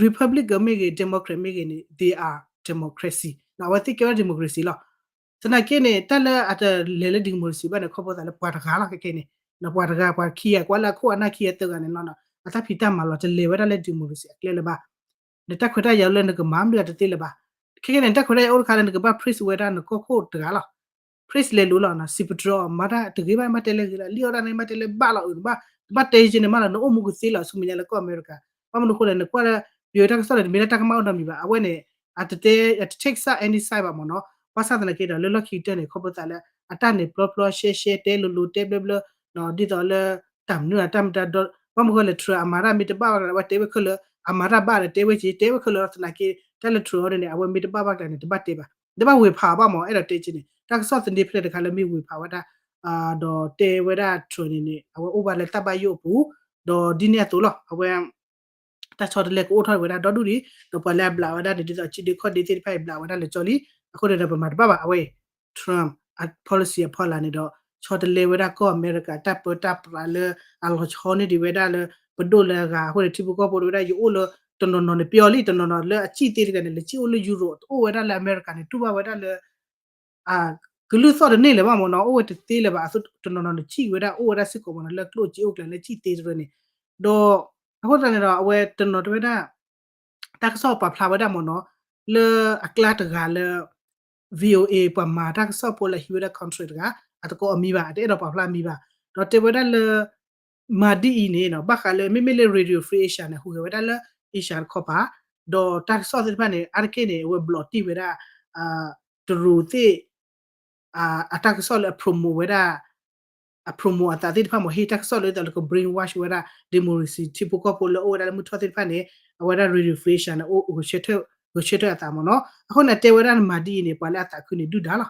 Republican မ့ၢ်ဂ့ၤ Democrat မ့ၢ်ဂ့ၤန့ၣ် they are democracy အဝဲသ့ၣ်ကဲဝဲ democracy လီၤ. သနာ်က့န့ၣ် တၢ်လၢအတလဲၤလၢ democracy ဘၣ်န့ၣ် ခီဖျိသးလၢပှၤတဂၤလီၤ ခဲခဲန့ၣ်, ပှၤတဂၤ ပှၤခံဂၤ ကွၢ်လၢအခိၣ်အနၢ်ခံဂၤသၢဂၤန့ၣ်လီၤ, အတၢ်ဖံးတၢ်မၤလီၤ တလဲၤဝဲဒၣ်လၢ democracy အကျဲလၢၤဘၣ်. နတၢ်ခွဲးတၢ်ယာ်လၢနကမၤမနုၤတသ့လၢၤဘၣ်. ခဲခဲန့ၣ် နတၢ်ခွဲးတၢ်ယာ်အိၣ်တခါလၢနကဘၣ် praise ဝဲဒၣ်နကီၢ်ခိၣ်တဂၤလီၤ. praise လဲၤလိၤလီၤ စံးပတြၢၤအီၤ မၤတၢ်တဂ့ၤဘၣ် မ့ၢ်တဲလၢဂ့ၤလီၤ လံၣ်အီၣ်ဒၣ်န့ၣ် မ့ၢ်တဲလၢဘၣ်လီၤ အၢ တဘၣ်တဲယဲန့ၣ်မးလီၤ နအိၣ်မူကသ့လီၤ ဆူမဲာ်ညါလၢကီၢ်အမဲရကၤ. ဘၣ်မနုၤအဃိလဲၣ် နကွၢ်လၢ VOA တၢ်ကစီၣ်န့ၣ် တမ့ၢ်လၢတၢ်ကမၣ်အိၣ်နီတမံၤဘၣ် အဝဲန့ၣ် အတတဲ အတ take side any side ဘၣ်မ့ၢ်နီၤ. ဘၣ်ဆၣ်သနာ်က့ဒီး လၢလီၢ်ခံကတၢၢ်န့ၣ် ခီဖျိသးလၢ အတၢ်န့ၣ်ပျီပျီရှဲရှဲ တဲလိၤလိၤ တဲဘျၢဘျၢ ဒ်သိးလၢ တၢ်မနုၤအတၢ်မတၤဒီး ဘၣ်မနုၤဃိလဲၣ် Trump အမၤတၢ်မ့ၢ်တဘၣ်ဘၣ်ကျါ အဝဲတဲဝဲခဲလၢာ် အမၤတၢ်ဘၣ်ဒီးတဲဝဲက့ၤ တဲဝဲခဲလၢာ်သနာ်က့ တၢ်လၢ Trump အီၤဒ်န့ၣ် အဝဲမ့ၢ်တဘၣ်ဘၣ်ကျါန့ၣ် တဘၣ်တဲဘၣ် တဘၣ်ဝ့ၤဖးအီၤဘၣ်မ့ၢ် အဲၣ်ဒိးတဲက့ၤန့ၣ် တၢ်ကစီၣ်သန့ဖျၢၣ်တခါလၢမ့ၢ်ဝ့ၤဖးဝဲဒၣ် ဒီးတဲဝဲဒၣ် Trump န့ၣ်န့ၣ် အဝဲအိၣ်ဘၣ်လၢတၢ်ဘၣ်ယိၣ်အပူၤ ဒီးဒ်န့ၣ်အသိးလီၤ အဝဲ တၢ်ဆီတလဲကအိၣ်ထီၣ်ဝဲဒၣ်ဒီဒူၣ်ဒံး ဒီးပှၤလၢအဘျးဝဲဒၣ်န့ၣ် ဒ်သိး China ခီၣ်ဒ့သ့ၣ်တဖၣ်အံၤဘျးဝဲဒၣ်လၢကၠီလံ အဃိန့ၣ်ဒီးပမၤတဘၣ်ဘၣ် အဝဲအံၤ Trump အ policy အဖီလာ်န့ၣ်ဒီး ဆီတလဲဝဲဒၣ်ကီၢ်အမဲရကၤ တၢ်ပၢတၢ်ပြးလၢအလီၤဆီန့ၢ်ဒံးဝဲဒၣ်လၢ ပဒိၣ်လၢအဂၤ အဃိန့ၣ် ထံဖိကီၢ်ဖိတဲဝဲဒၣ် ယအိၣ်လၢတနီၤနီၤန့ၣ် ပျီလံ တနီၤနီၤလၢအစံၣ်သ့တဂၤန့ၣ် လဲၤစံၣ်အိၣ်လၢ Europe တအိၣ်ဝဲဒၣ်လၢအမဲရကၤန့ၣ် တူၢ်ဘၣ်ဝဲဒၣ်လၢ ကလုၢ်သီၣ်တန့ၢ်လၢၤဘၣ်မ့ၢ်နီၤ အိၣ်ဝဲတသ့လၢၤဘၣ် အသိးတနီၤနီၤန့ၣ် စံၣ်ဝဲဒၣ် အိၣ်ဝဲဒၣ်စ့ၢ်ကီးမ့ၢ်နီၤ လၢကျိၣ်စ့အိၣ်ကျါလၢစံၣ်သ့တရၢန့ၣ် ဒီး အဃိသတးန့ၣ်ဒီး အဝဲတနီၤတဲဝဲဒၣ် တၢ်ကစီၣ်ပာ်ဖျါဝဲဒၣ်မ့ၢ်နီၤ လၢအကျါတဂၤလၢ VOA ပှၤမၤတၢ်ကစီၣ်ဖိလၢအဟံးဝဲဒၣ် contract တဂၤ အတကိးအမံၤဘၣ် အတအဲၣ်ဒိးပာ်ဖျါအမံၤဘၣ် ဒီးတဲဝဲဒၣ်လၢ မၤဒ်အံၤန့ၣ်နီၤ ဘၣ်ဃးလၢ မ့မ့ၢ်လၢ Radio Free Asia န့ၣ် ဟူးဂဲၤဝဲဒၣ်လၢ Asia တခီပၤ ဒီးတၢ်ကစီၣ်သ့ၣ်တဖၣ်န့ၣ် အါတက့ၢ်န့ၣ် အဝဲဘျီးတံၢ်ဝဲဒၣ် တရူးသ့ၣ် အတၢ်ကစီၣ်လၢအ promote ဝဲဒၣ် အ promote အသးသ့ၣ်တဖၣ်မ့ၢ် ဟ့ၣ်တၢ်ကစီၣ်လၢဒ်သိးလၢက brainwash ဝဲဒၣ် democracy ထံဖိကီၢ်ဖိလၢအိၣ်ဝဲဒၣ်လၢမုၢ်ထီၣ်သ့ၣ်တဖၣ်န့ၣ် အဝဲဒၣ် Radio Free Asia န့ၣ် အိၣ် ဂဲၤဆၢထၢၣ်အသးမ့ၢ်နီၤ အဃိန့ၣ် တဲဝဲဒၣ်နမၤဒ်အံၤန့ၣ် ပှၤလၢအသးခုန့ၣ် ဒုၣ်ဒါလီၤ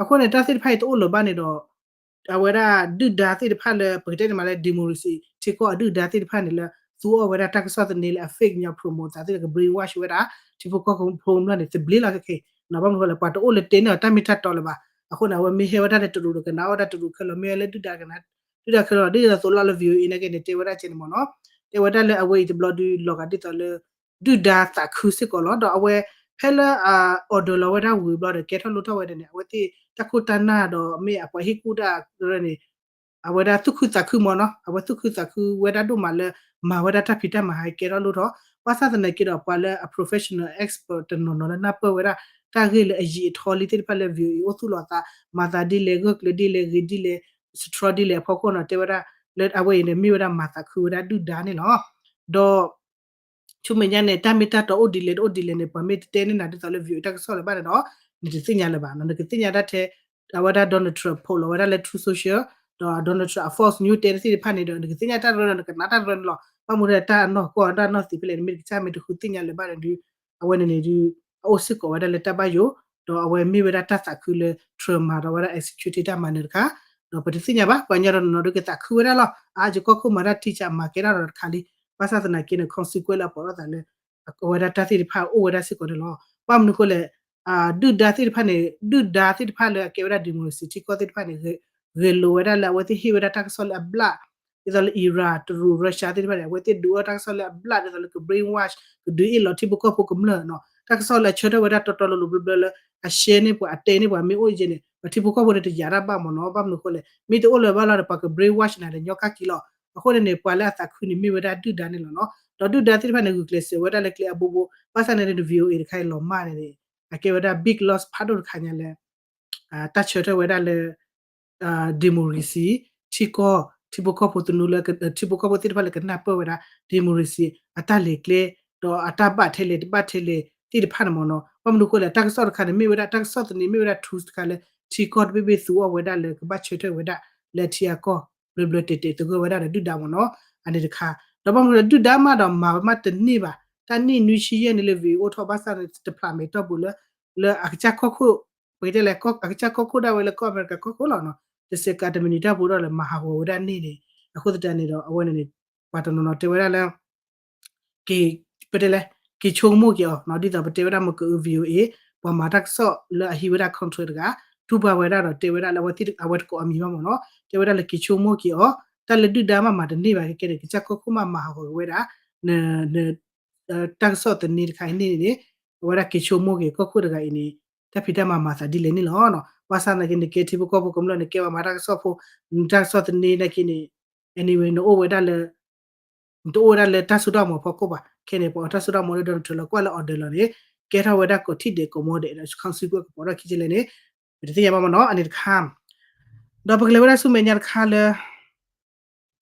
အဃိန့ၣ် တၢ်သ့ၣ်တဖၣ်အံၤတအိၣ်လၢၤဘၣ်န့ၣ်ဒီး အဝဲဒၣ်ဒုၣ်ဒါသ့ၣ်တဖၣ်လၢ ပကတဲန့ၣ်မးလၢ democracy ထံကီၢ်အဒုၣ်ဒါသ့ၣ်တဖၣ်န့ၣ်လၢ သူအီၣ်ဝဲဒၣ်တၢ်ကစီၣ်သန့လၢအ fake news promote သးသ့ၣ်လၢက brainwash ဝဲဒၣ် ထံဖိကီၢ်ဖိကမျၢၢ်န့ၣ် သဘျ့လီၤခဲခဲ ဘၣ်မနုၤဃိလဲၣ် ပှၤတအိၣ်လၢတဲန့ၢ်အီၤတၢ်မ့ၢ်တၢ်တီလၢၤဘၣ် အဃိန့ၣ် အဝဲမ့ၢ်ဟဲဝဲဒၣ်လၢတရူးဒီးကနၣ်အီၣ်ဝဲဒၣ်တရူးခဲလၢာ် မ့ၢ်ဝဲလၢဒုၣ်ဒါကနၣ် ဒုၣ်ဒါခဲလၢာ် ဒ်သိးသိးလီၤလၢ VOA န့ၣ်က့န့ၣ် တဲဝဲဒၣ်ကဲန့ၣ်မ့ၢ်နီၤ တဲဝဲဒၣ်လၢအဝဲအံၤတဘျီဒုးလီၤဂာ်ဒ်သိးလၢ ဒုၣ်ဒါသးခုစ့ၢ်ကီးလီၤ ဒီးအဝဲဖဲလၢ order လီၤဝဲဒၣ်ဝံၤဘျီဒီး ကဲထီၣ်လိၣ်ထီၣ်ဝဲဒၣ်န့ၣ် အဝဲသ့ၣ်တၢ်ခိၣ်တၢ်နၢ်ဒီးမ့ၢ်အပှၤဟ့ၣ်ကူၣ်တၢ်န့ၣ် အဝဲဒၣ်သူၣ်ခုသးခုမ့ၢ်နီၤ အဝဲသူၣ်ခုသးခုဝဲဒၣ်ဒိၣ်မးလၢ မၤဝဲဒၣ်တၢ်ဖံးတၢ်မၤဟးကဲထီၣ်လိၣ်ထီၣ် ဘၣ်ဆၣ်သနာ်က့ဒီးပှၤလၢအ professional expert တနီၤနီၤလၢနၢ်ပၢၢ်ဝဲဒၣ် တၢ်ဂ့ၢ်လၢအယံာ်အထီလံသ့ၣ်တဖၣ်လၢ VOA အိၣ်သူၣ်လီၤအသး မၤသးဒ်လဲၣ် ဂၢၢ်ကျၢၤဒ်လဲၣ် ဂ့ၤဒ်လဲၣ် စထြီဒ်လဲၣ်အဖီခိၣ်နီၤ တဲဝဲဒၣ် လၢအဝဲအံၤန့ၣ် မ့ၢ်ဝဲဒၣ်မၤသးခုဝဲဒၣ်ဒုၣ်ဒါန့ၣ်လီၤ ဒီး ဆူမဲာ်ညါန့ၣ် တၢ်မ့ၢ်တၢ်တီအိၣ်ဒ်လဲၣ်တအိၣ်ဒ်လဲၣ်န့ၣ် ပှၤမ့ၢ်တတဲန့ၢ်နၤဒ်သိးလၢ VOA တၢ်ကစီၣ်လၢၤဘၣ်န့ၣ်ဒီး နတသ့ၣ်ညါလၢၤဘၣ်နီၤ နကသ့ၣ်ညါတၢ်ထဲ အဝဲဒၣ် Donald Trump post လီၤဝဲဒၣ်လၢ Truth Social ဒီး Donald Trump အ false news တဲတသ့ၣ်တဖၣ်န့ၣ်ဒီး နကသ့ၣ်ညါတၢ်တရၢလီၤ နကနၣ်တၢ်တရၢန့ၣ်လီၤ ဘၣ်မနုၤဒီးတၢ်အနီၢ်ကီၢ်တၢ်အနီၢ်သံးဖဲလဲၣ် နမ့ၢ်တကစၢ်မ့ၢ်တဃုသ့ၣ်ညါလၢၤဘၣ်န့ၣ်ဒီး အဝဲန့ၣ်န့ၣ်ဒီး အအိၣ်စ့ၢ်ကီးဝဲဒၣ်လၢတၢ်ဘၣ်ယိၣ် ဒီးအဝဲမ့ၢ်ဝဲဒၣ်တၢ်သးခုလၢ Trump မၤဒီးဝဲဒၣ် executive တၢ်မၤနၢၤတခါ ဒီးပတသ့ၣ်ညါဘၣ် ပှၤကညီတနီၤနီၤဒီးကသးခုဝဲဒၣ်လီၤ အါယကီၢ်ခိၣ်မၤတၢ်ထံဆးမၤကဲထီၣ်ဒီးတခါလံ ဘၣ်ဆၣ်သနာ်က့န့ၣ် consequence လၢအပိာ်ထီၣ်သးလၢ အဝဲဒၣ်တၢ်သ့ၣ်တဖၣ်အိၣ်ဝဲဒၣ်စ့ၢ်ကီးန့ၣ်လီၤ ဘၣ်မနုၤအဃိလဲၣ် ဒုၣ်ဒါသ့ၣ်တဖၣ်န့ၣ် ဒုၣ်ဒါသ့ၣ်တဖၣ်လၢအကဲဝဲဒၣ် democracy ထံကီၢ်သ့ၣ်တဖၣ်န့ၣ် ဂဲၤလိာ်ဝဲဒၣ်လၢအဝဲသ့ၣ်ဟ့ၣ်ဝဲဒၣ်တၢ်ကစီၣ်လၢအဘျၣ် ဒ်သိးလၢ Iran တရူး Russia သ့ၣ်တဖၣ်န့ၣ် အဝဲသ့ၣ်ဒုးအီၣ်တၢ်ကစီၣ်လၢအဘျၣ်ဒ်သိးလၢက brainwash ကဒုးအ့ၣ်လီၤထံဖိကီၢ်ဖိကမျၢၢ်နီၤ တၢ်ကစီၣ်လၢအဆၢထၢၣ်ဝဲဒၣ်တီတီလိၤလိၤဘျၢဘျၢလၢ အရှဲန့ၢ်ပှၤအတဲန့ၢ်ပှၤမ့ၢ်အိၣ်ယဲန့ၣ် ပှၤထံဖိကီၢ်ဖိန့ၣ်တယာ်တၢ်ဘၣ်မ့ၢ်နီၤ ဘၣ်မနုၤအဃိလဲၣ် မ့ၢ်တအိၣ်လၢၤဘၣ်လီၤဒီးပှၤက brainwash နၤဒီးညီကၣ်က့ၤလီၤ အဃိန့ၣ်န့ၣ် ပှၤလၢအသးခုန့ၣ်မ့ၢ်ဝဲဒၣ်ဒုၣ်ဒါန့ၣ်လီၤနီၤ ဒီးဒုၣ်ဒါသ့ၣ်တဖၣ်န့ၣ် ဂုာ်ကျဲးစၢးဝဲဒၣ်လၢကျဲအဘိဘိ ဘၣ်ဆၣ်န့ၣ်ဒီး VOA တခါအံၤလီၤမၢ်န့ၣ်န့ၣ် အကဲဝဲဒၣ် big loss ဖးဒိၣ်တခါညါလၢ တၢ်ဆၢထၢၣ်ဝဲဒၣ်လၢ democracy ထံကီၢ် ထံဖိကီၢ်ဖိသနူလၢ ထံဖိကီၢ်ဖိသ့ၣ်တဖၣ်လၢကနၢ်ပၢၢ်ဝဲဒၣ် democracy အတၢ်လဲၤကျဲ ဒီးအတၢ်ဘၣ်ထဲလဲၣ်တဘၣ်ထဲလဲၣ်သ့ၣ်တဖၣ်န့ၣ်မ့ၢ်နီၤ ဘၣ်မနုၤအဃိလဲၣ် တၢ်ကစီၣ်တခါန့ၣ် မ့ၢ်ဝဲဒၣ်တၢ်ကစီၣ်သန့ မ့ၢ်ဝဲဒၣ် tools တခါလၢ ထံကီၢ်တဘ့ၣ်ဘ့ၣ်သူအီၣ်ဝဲဒၣ်လၢကဘၣ်ဆၢထၢၣ်ဝဲဒၣ် လၢထံအကီၢ် ဘျၢဘျၢတဲာ်တဲာ်သဂၢၢ်ဝဲဒၣ်ဒီးဒုၣ်ဒါမ့ၢ်နီၤ အန့ၣ်တခါ ဒီးဘၣ်မနုၤလၢဒုၣ်ဒါမးဒီးမၤဝဲမးတန့ၢ်ဘၣ် တၢ်နံၣ်နွံဆံယဲၢ်န့ၣ်လၢ VOA အိၣ်ထီၣ်ဘၣ်ဆၣ်န့ၣ် တဖျးမဲာ်တီၢ်ပူၤလၢ လၢအကစၢ်ကီၢ်ခိၣ် ပကတဲလဲၣ် အကစၢ်ကီၢ်ခိၣ်ဒၣ်ဝဲလၢကီၢ်အမဲရကၤကီၢ်ခိၣ်လီၤနီၤ တစဲးကးတမံၤနံၤတၢ်ပူၤဒီးလၢမၤဟးဂီၤဝဲဒၣ်န့ၣ်န့ၣ် အဃိသတးန့ၣ်ဒီး အဝဲန့ၣ်န့ၣ် ပှၤတနီၤနီၤတဲဝဲဒၣ်လၢ က့ၤ ပတဲလဲၣ် က့ၤဆိကမိၣ်က့ၤအီၤနီၤ ဒ်သိးပတဲဝဲဒၣ်မ့ၢ်ကအု VOA ပှၤမၤတၢ်ကစီၣ်လၢအဟံးဝဲဒၣ် contract တဂၤ တူၢ်ဘၣ်ဝဲဒၣ်ဒီးတဲဝဲဒၣ်လၢအဝဲသ့ၣ်အဝဲတကိးအမံၤဘၣ်မ့ၢ်နီၤ တဲဝဲဒၣ်လၢက့ၤဆိကမိၣ်က့ၤအီၤ တၢ်လၢဒုၣ်ဒါမးမၤတန့ၢ်ဘၣ်ကဲကဲန့ၣ် ကစၢ်ကီၢ်ခိၣ်မးမၤဟးဂီၤက့ၤဝဲဒၣ် န တၢ်ကစီၣ်သန့တခါအံၤန့ၣ်န့ၣ် အဝဲဒၣ်က့ၤဆိကမိၣ်က့ၤကီၢ်ခိၣ်တဂၤအံၤန့ၣ် တၢ်ဖံးတၢ်မၤမၤသးဒ်လဲၣ်န့ၣ်လီၤ. ဘၣ်ဆၣ်သနာ်က့ နကဲထံဖိကီၢ်ဖိကမျၢၢ် နကဲပှၤမၤတၢ်ကစီၣ်ဖိ နတၢ်ကစီၣ်သန့နာ်က့န့ၣ် anyway နအိၣ်ဝဲဒၣ်လၢ နတအိၣ်ဝဲဒၣ်လၢတၢ်စိတၢ်ကမီၤဖီခိၣ်ဘၣ်. ခဲန့ၣ် ပှၤအီၣ်တၢ်စိတၢ်ကမီၤလၢ Donald Trump လီၤကွၢ်လၢ order လီၤန့ၣ် ကဲထီၣ်ဝဲဒၣ်ကိးထံၣ်ဒဲးကိးမီဒဲးဒီး consequence ကပိာ်ထီၣ်ခံကလဲၣ်န့ၣ် ပတသ့ၣ်ညါဘၣ်မ့ၢ်နီၤ အန့ၣ်တခါ ဒီးပကလဲၤဝဲဒၣ်ဆူမဲာ်ညါတခါလၢ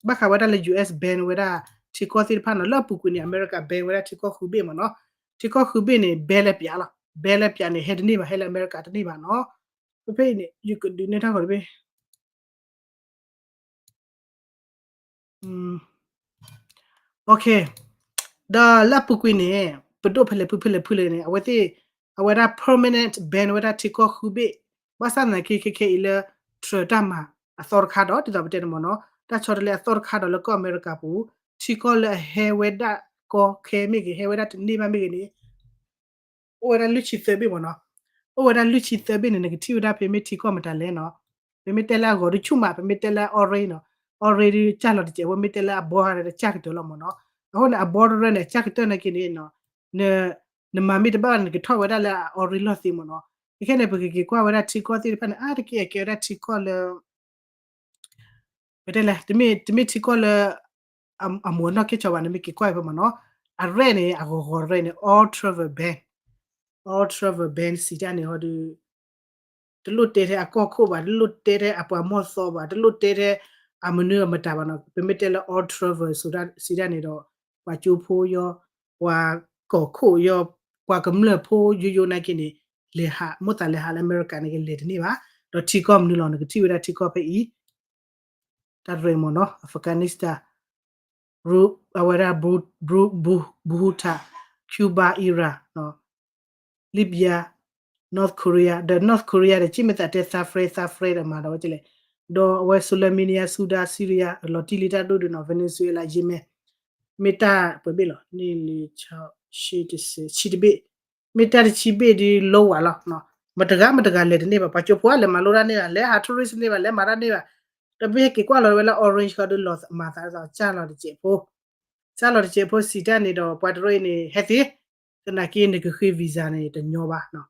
ဘၣ်ဃးဝဲဒၣ်လၢ US ban ဝဲဒၣ်ထံကီၢ်သ့ၣ်တဖၣ်နီၤ လၢအပူၤကွံာ်န့ၣ် အမဲရကၤ ban ဝဲဒၣ်ထံကီၢ်ဃုဘ့ၣ်မ့ၢ်နီၤ ထံကီၢ်ဃုဘ့ၣ်န့ၣ် ban လၢပျးလီၤ. ဘဲလၢပၠးန့ၣ် ဟဲတန့ၢ်ဘၣ်, ဟဲလၢအမဲရကၤတန့ၢ်ဘၣ်နီၤ. ဖဲဖဲအံၤန့ၣ် ယကဒုးနဲၣ်တၢ်ဂီၤတဘ့ၣ် ဒီးလၢအပူၤကွံာ်န့ၣ် ပဒိၣ်ဖဲလဲၣ်ဖုဖဲလဲၣ်ဖုလဲၣ်န့ၣ် အဝဲသ့ၣ် အဝဲဒၣ် permanent ban ဝဲဒၣ်ထံကီၢ်ဃုဘ့ၣ်, ဘၣ်ဆၣ်သနာ်က့ခဲခဲအံၤလၢ Trump တၢ်မၤအသီတခါဒီး ဒ်သိးပတဲန့ၣ်မ့ၢ်နီၤ, တၢ်ဆီတလဲအသီတခါဒီးလၢကီၢ်အမဲရကၤပူၤ ထံကီၢ်လၢအဟဲဝဲဒၣ်ကီခဲမ့ၢ်ဂ့ၤ ဟဲဝဲဒၣ်တန့ၢ်ဘၣ်မ့ၢ်ဂ့ၤန့ၣ် အိၣ်ဝဲဒၣ်လွံၢ်ဆံသၢဘ့ၣ်မ့ၢ်နီၤ, အိၣ်ဝဲဒၣ်လွံၢ်ဆံသၢဘ့ၣ်န့ၣ် နကထံၣ်ဝဲဒၣ်ဖဲမ့ၢ်ထံကီၢ်မတၤလဲၣ်နီၤ, ပမ့ၢ်တဲလၢအဂီၤဒုဆူၣ်မး ပမ့ၢ်တဲလၢ orange နီၤ, orange ဒုကၢ်လီၤတစဲးဖိ မ့ၢ်တဲလၢအဘီတစဲးကၢ်ကတၢၢ်လီၤမ့ၢ်နီၤ, အဃိန့ၣ် အဘီတရဲန့ၣ် အကၢ်ကတၢၢ်နာ်က့န့ၣ် နမၤမ့ၢ်တဘၣ်ဘၣ်န့ၣ် နကထီၣ်ဝဲဒၣ်လၢအ orange လီၢ်သ့မ့ၢ်နီၤ, ခဲခဲန့ၣ် ပကက့ၤကွၢ်ဝဲဒၣ်ထံကီၢ်သ့ၣ်တဖၣ်န့ၣ် အါတက့ၢ်အကဲဝဲဒၣ်ထံကီၢ်လၢ ပတဲလဲၣ် တမ့ၢ်ထံကီၢ်လၢ အမိၢ်အနီၢ်ကဲၣ်ဆိးဘၣ်န့ၣ် မ့ၢ်က့ၤကွၢ်ဖဲမ့ၢ်နီၤ, အရဲၣ်န့ၣ် အဂီၤဂီၤရဲၣ်န့ၣ် all travel ban, all travel ban စံးတၢ်န့ၣ်ဟီဒု တလိၣ်တဲထဲအကီၢ်ခိၣ်ဘၣ်, တလိၣ်တဲထဲအပှၤမီၢ်သီဘၣ်, တလိၣ်တဲထဲအမနုၤအမတၤဘၣ်နီၤ, ပမ့ၢ်တဲလၢ all travel စံးတၢ်န့ၣ်ဒီး ပှၤကၠိဖိယီၤ, ပှၤကီၢ်ခိၣ်ယီၤ, ပှၤကမျၢၢ်ဖိယိယိနာ်က့န့ၣ် လဲၤဟး မိၣ်သးလဲၤဟးလၢအမဲရကၤန့ၣ်က့ လဲၤတန့ၢ်ဘၣ်, ဒီးထံကီၢ်မနုၤလီၤ နကထံၣ်ဝဲဒၣ်ထံကီၢ်ဖဲအံၤ တၢ်ရဲၣ်မ့ၢ်နီၤ Afghanistan, အဝဲဒၣ် Bhutan, Cuba, Iran, Libya, North Korea, ဒီး North Korea ဒီး ကၠံၣ်မ့ၢ်သးတဲ သး friend သး friend ဒီးမၤဒီးဝဲကလဲၣ်, ဒီးအဝဲ Somalia, Sudan, Syria လီၤတံၢ်လံတၢ်ဒိၣ်ဒုးနီၤ Venezuela, Yemen မ့ၢ်တၢ်ပှဲၤဘ့ၣ်လီၤ န့ၣ်လံ ဆံတဘ့ၣ်, မ့ၢ်တၢ်တဆံဘ့ၣ်ဒ်လီၤဝဲလီၤ, မတဂၤမတဂၤလဲၤတန့ၢ်ဘၣ်, ပှၤကၠိဖိလဲၤမၤလိတၢ်န့ၢ်ဘၣ်, လဲၤဟး tourist န့ၢ်ဘၣ်, လဲၤမၤတၢ်န့ၢ်ဘၣ်, ဒီးမ့ၢ်ဟဲက့ၤကွၢ်လီၤဝဲလၢ orange ဃီဒီးလီၤမၤသးဒ်သိး ကၢ်လီၤတစဲးဖိ, ကၢ်လီၤတစဲးဖိစံးတၢ်န့ၣ်ဒီး ပှၤတရၢအံၤန့ၣ် ဟဲသ့, သနာ်က့နကဃ့ visa န့ၣ်တညီဘၣ်,